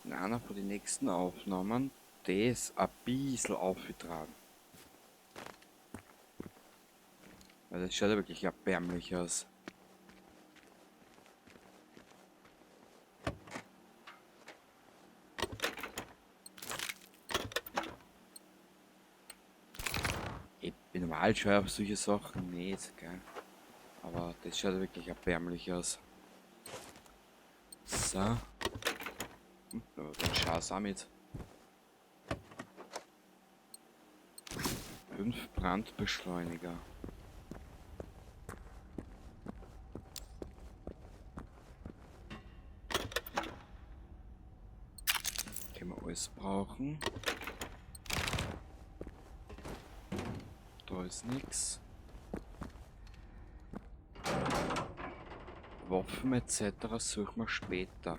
in einer von den nächsten Aufnahmen das ein bisschen auftragen. Weil das schaut ja wirklich erbärmlich aus. Ich bin normal schon auf solche Sachen nicht, gell? Aber das schaut wirklich erbärmlich aus. So. Den Schaß auch mit. 5 Brandbeschleuniger. Können wir alles brauchen. Da ist nix. Waffen etc. suchen wir später.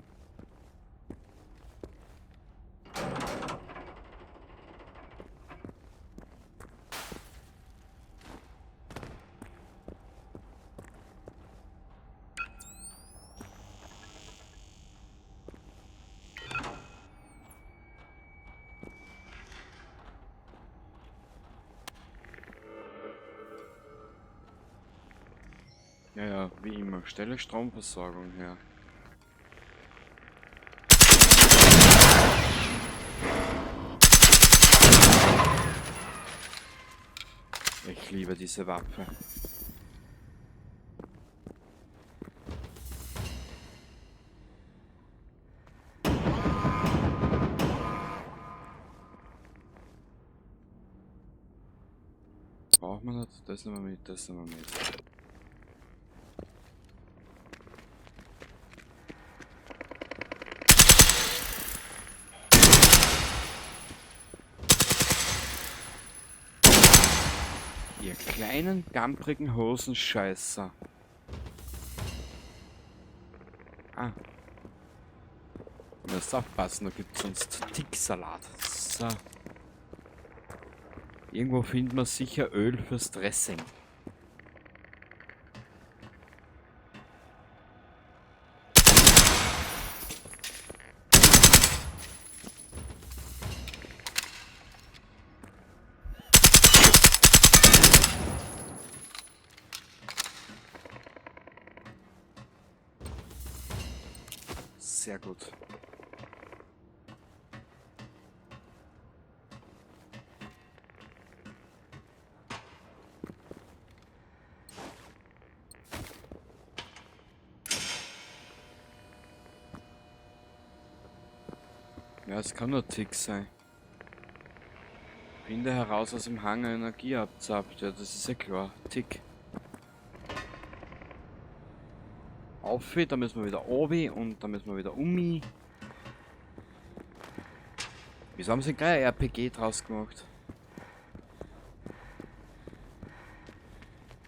Ja, ja, wie immer. Stelle Stromversorgung her. Ich liebe diese Waffe. Braucht man nicht. Das nehmen wir mit, das nehmen wir mit. Ihr kleinen, gamprigen Hosenscheißer. Ah. Müsst aufpassen, da gibt's sonst Ticksalat. So. Irgendwo findet man sicher Öl fürs Dressing. Sehr gut. Ja, es kann nur Tick sein. Finde heraus, was im Hangar Energie abzapft. Ja, das ist ja klar. Tick. Auf, da müssen wir wieder obi und da müssen wir wieder umi. Wieso haben sie gleich ein RPG draus gemacht?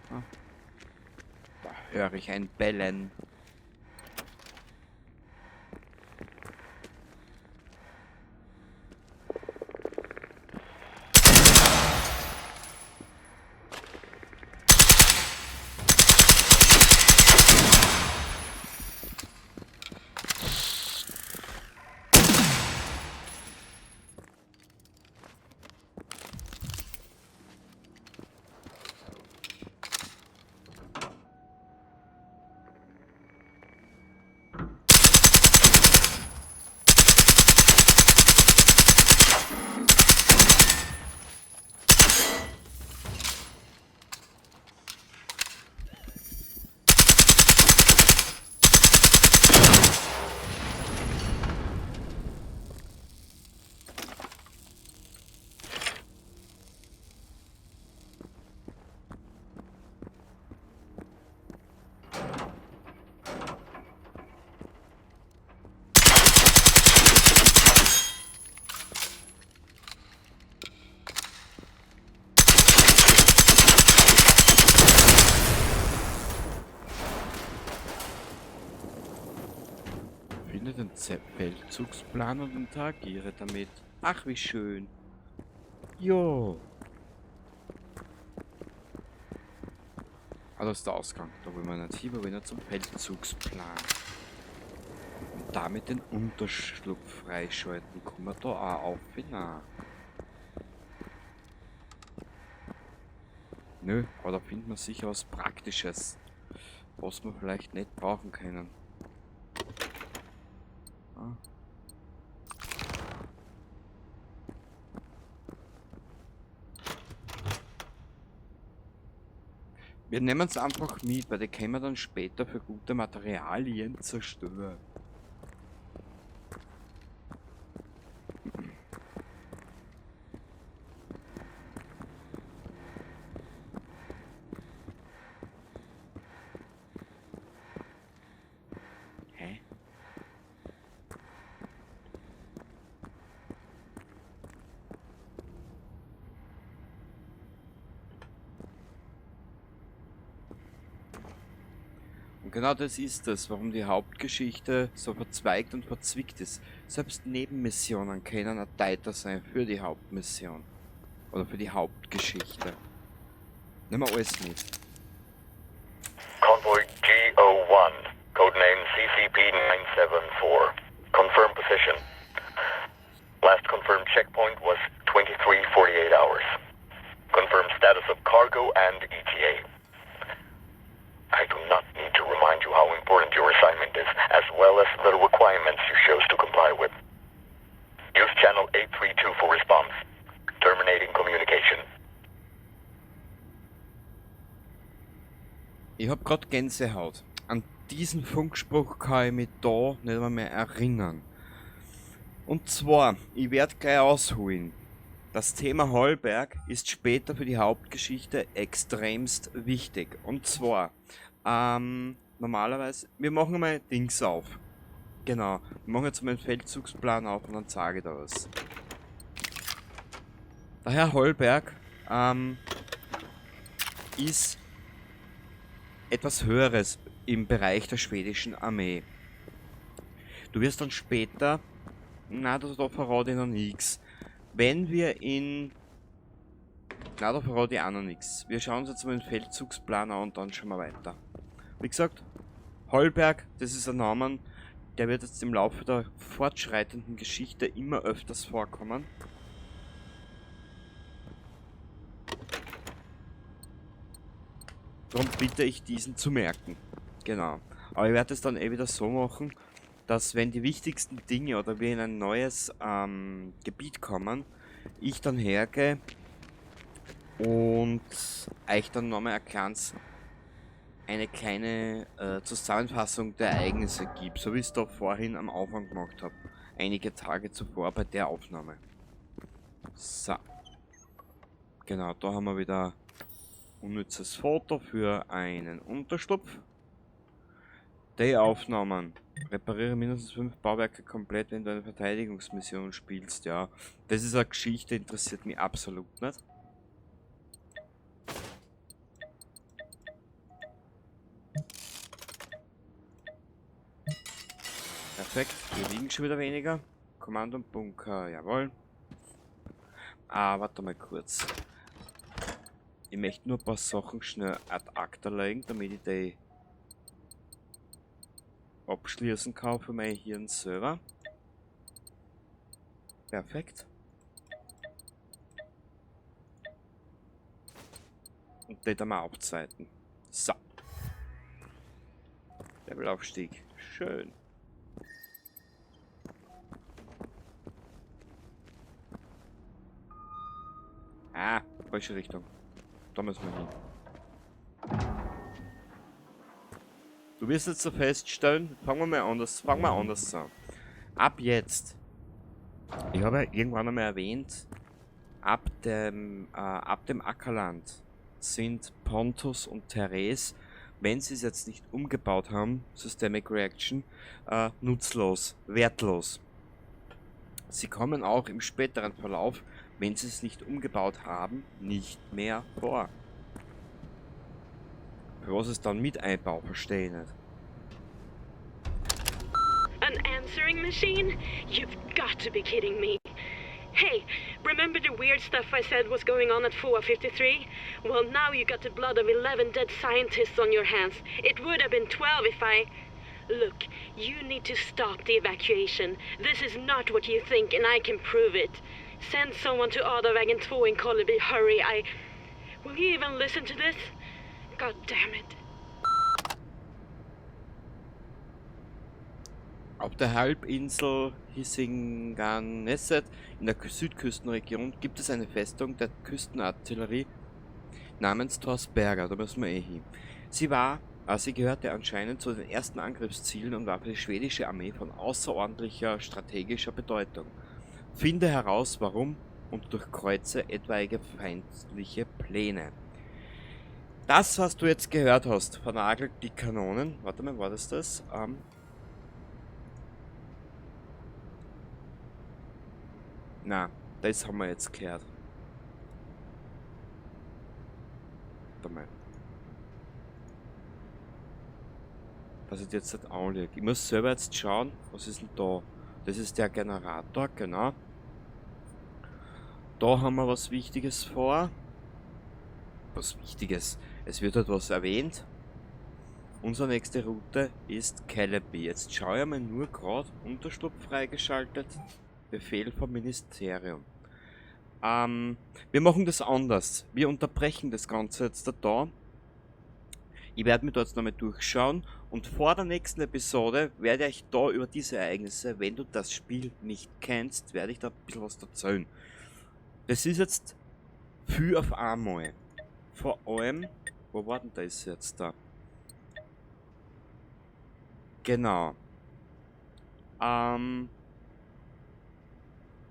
Ah. Da höre ich ein Bellen. Finde den Feldzugsplan und interagiere damit. Ach, wie schön. Jo. Ah, das ist der Ausgang. Da wollen wir nicht hin, wir wollen zum Feldzugsplan. Und damit den Unterschlupf freischalten. Kommen wir da auch auf? Na. Nö, aber da findet man sicher was Praktisches, was wir vielleicht nicht brauchen können. Ah. Wir nehmen es einfach mit, weil die können wir dann später für gute Materialien zerstören. Hä? Und genau das ist es, warum die Hauptgeschichte so verzweigt und verzwickt ist. Selbst Nebenmissionen können ein Teil sein für die Hauptmission. Oder für die Hauptgeschichte. Nehmen wir alles mit. Convoy G01, codename CCP-974. Confirm position. Last confirmed checkpoint was 23:48 hours. Confirm status of cargo and ETA. I do not need to remind you how important your assignment is, as well as the requirements you chose to comply with. Use channel 832 for response. Terminating communication. Ich hab grad Gänsehaut. An diesen Funkspruch kann ich mich da nicht einmal mehr erinnern. Und zwar, ich werd gleich ausholen. Das Thema Hallberg ist später für die Hauptgeschichte extremst wichtig. Und zwar, normalerweise, wir machen mal Dings auf. Genau, wir machen jetzt mal einen Feldzugsplan auf und dann zeige ich da was. Der Herr Hallberg ist etwas Höheres im Bereich der schwedischen Armee. Du wirst dann später, na, da verrate ich noch nix. Wenn wir in, na, da verrate ich auch noch nix. Wir schauen uns jetzt mal den Feldzugsplan an und dann schauen wir weiter. Wie gesagt, Hallberg, das ist ein Name, der wird jetzt im Laufe der fortschreitenden Geschichte immer öfters vorkommen. Darum bitte ich diesen zu merken. Genau. Aber ich werde es dann eh wieder so machen, dass wenn die wichtigsten Dinge oder wir in ein neues Gebiet kommen, ich dann hergehe und euch dann nochmal eine kleine Zusammenfassung der Ereignisse gebe, so wie ich es da vorhin am Anfang gemacht hab, einige Tage zuvor bei der Aufnahme. So. Genau, da haben wir wieder unnützes Foto für einen Unterschlupf. Die Aufnahmen. Repariere mindestens 5 Bauwerke komplett, wenn du eine Verteidigungsmission spielst, ja. Das ist eine Geschichte, interessiert mich absolut nicht. Perfekt, wir wiegen schon wieder weniger. Kommando und Bunker, jawohl. Ah, warte mal kurz. Ich möchte nur ein paar Sachen schnell ad acta legen, damit ich die abschließen kann für mein Hirn selber. Perfekt. Und die dann mal aufzeiten. So. Levelaufstieg. Schön. Ah, falsche Richtung. Da müssen wir hin. Du wirst jetzt so feststellen, fangen wir mal anders, fangen wir anders an. Ab jetzt, ich habe ja irgendwann einmal erwähnt, ab dem Ackerland sind Pontus und Therese, wenn sie es jetzt nicht umgebaut haben, Systemic Reaction, nutzlos, wertlos. Sie kommen auch im späteren Verlauf, wenn sie es nicht umgebaut haben, nicht mehr vor. Für was es dann mit Einbau, verstehe ich nicht. An answering machine? You've got to be kidding me. Hey, remember the weird stuff I said was going on at 453? Well, now you got the blood of 11 dead scientists on your hands. It would have been 12 if I... Look, you need to stop the evacuation. This is not what you think, and I can prove it. Send someone to Adavägen 2 in Kolleby. Hurry, I... Will you even listen to this? God damn it. Auf der Halbinsel Hisinganeset in der Südküstenregion gibt es eine Festung der Küstenartillerie namens Torsberga. Da müssen wir eh hin. Sie gehörte anscheinend zu den ersten Angriffszielen und war für die schwedische Armee von außerordentlicher strategischer Bedeutung. Finde heraus, warum und durchkreuze etwaige feindliche Pläne. Das, was du jetzt gehört hast, vernagelt die Kanonen. Warte mal, war das das? Na, das haben wir jetzt gehört. Warte mal. Was ich jetzt nicht anlege. Ich muss selber jetzt schauen, was ist denn da? Das ist der Generator, genau. Da haben wir was Wichtiges vor. Was Wichtiges. Es wird halt was erwähnt. Unsere nächste Route ist Källeby. Jetzt schau ich mal nur grad Unterschlupf freigeschaltet. Befehl vom Ministerium. Wir machen das anders. Wir unterbrechen das Ganze jetzt da. Ich werde mir dort jetzt nochmal durchschauen und vor der nächsten Episode werde ich da über diese Ereignisse, wenn du das Spiel nicht kennst, werde ich da ein bisschen was erzählen. Das ist jetzt viel auf einmal. Vor allem, wo war denn das jetzt da? Genau.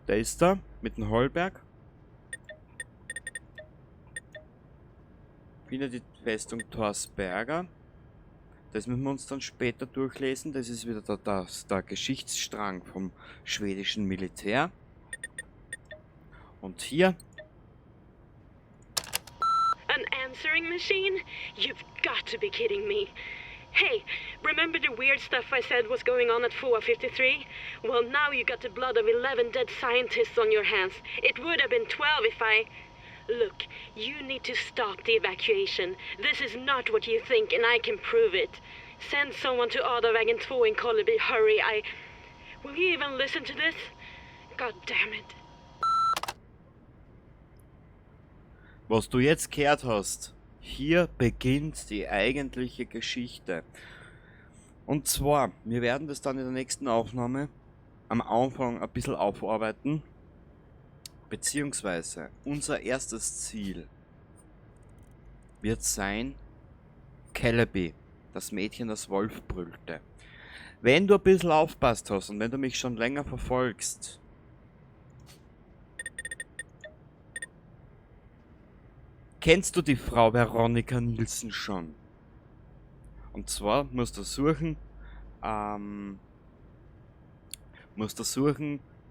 Der ist da mit dem Holberg. Finde die Festung Torsberga. Das müssen wir uns dann später durchlesen. Das ist wieder der Geschichtsstrang vom schwedischen Militär. Und hier. An answering machine? You've got to be kidding me. Hey, remember the weird stuff I said was going on at 453? Well, now you got the blood of 11 dead scientists on your hands. It would have been 12 if I. Look, you need to stop the evacuation. This is not what you think, and I can prove it. Send someone to Adavägen 2 in Kolleby. Hurry, I. Will you even listen to this? God damn it. Was du jetzt gehört hast, hier beginnt die eigentliche Geschichte. Und zwar, wir werden das dann in der nächsten Aufnahme am Anfang ein bisschen aufarbeiten. Beziehungsweise unser erstes Ziel wird sein Kellerby, das Mädchen, das Wolf brüllte. Wenn du ein bisschen aufpasst hast und wenn du mich schon länger verfolgst, kennst du die Frau Veronica Nielsen schon? Und zwar musst du suchen,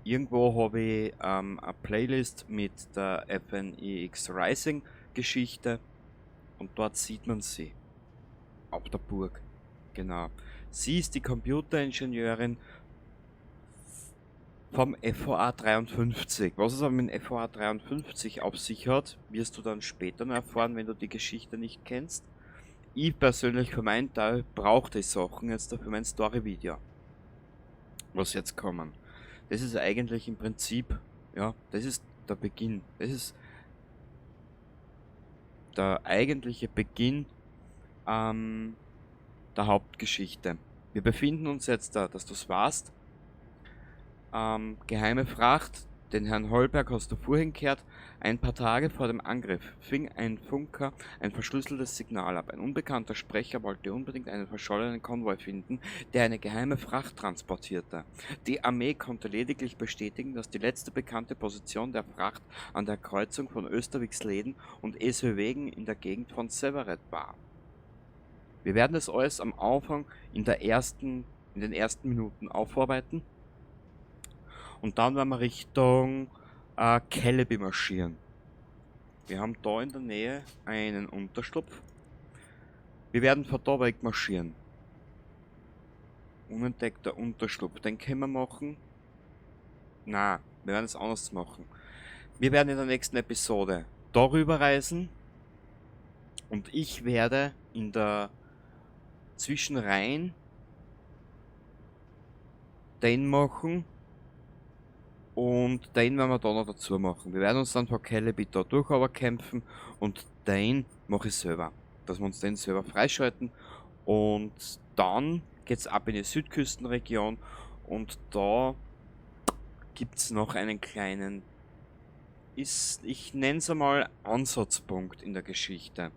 irgendwo habe ich eine Playlist mit der FNIX Rising Geschichte und dort sieht man sie. Auf der Burg. Genau. Sie ist die Computeringenieurin vom FOA 53. Was es aber mit dem FOA 53 auf sich hat, wirst du dann später noch erfahren, wenn du die Geschichte nicht kennst. Ich persönlich für meinen Teil brauche die Sachen jetzt für mein Story-Video, was jetzt kommen. Das ist eigentlich im Prinzip, ja, das ist der Beginn. Das ist der eigentliche Beginn der Hauptgeschichte. Wir befinden uns jetzt da, dass du's weißt. Geheime Fracht, den Herrn Holberg hast du vorhin gehört. Ein paar Tage vor dem Angriff fing ein Funker ein verschlüsseltes Signal ab. Ein unbekannter Sprecher wollte unbedingt einen verschollenen Konvoi finden, der eine geheime Fracht transportierte. Die Armee konnte lediglich bestätigen, dass die letzte bekannte Position der Fracht an der Kreuzung von Österviksleden und Esöwegen in der Gegend von Severet war. Wir werden das alles am Anfang in den ersten Minuten aufarbeiten. Und dann werden wir Richtung Kellerby marschieren. Wir haben da in der Nähe einen Unterschlupf. Wir werden von da weg marschieren. Unentdeckter Unterschlupf. Den können wir machen. Na, wir werden es anders machen. Wir werden in der nächsten Episode darüber reisen. Und ich werde in der Zwischenreihen den machen. Und den werden wir da noch dazu machen. Wir werden uns dann vor Kellerby da durch aber kämpfen und den mache ich selber. Dass wir uns den selber freischalten. Und dann geht's ab in die Südküstenregion und da gibt's noch einen kleinen, ich nenn's einmal Ansatzpunkt in der Geschichte.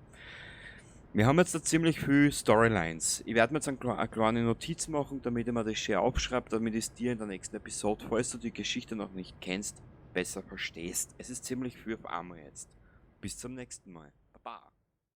Wir haben jetzt da ziemlich viel Storylines. Ich werde mir jetzt eine kleine Notiz machen, damit ich mir das schön aufschreibe, damit ich es dir in der nächsten Episode, falls du die Geschichte noch nicht kennst, besser verstehst. Es ist ziemlich viel auf einmal jetzt. Bis zum nächsten Mal.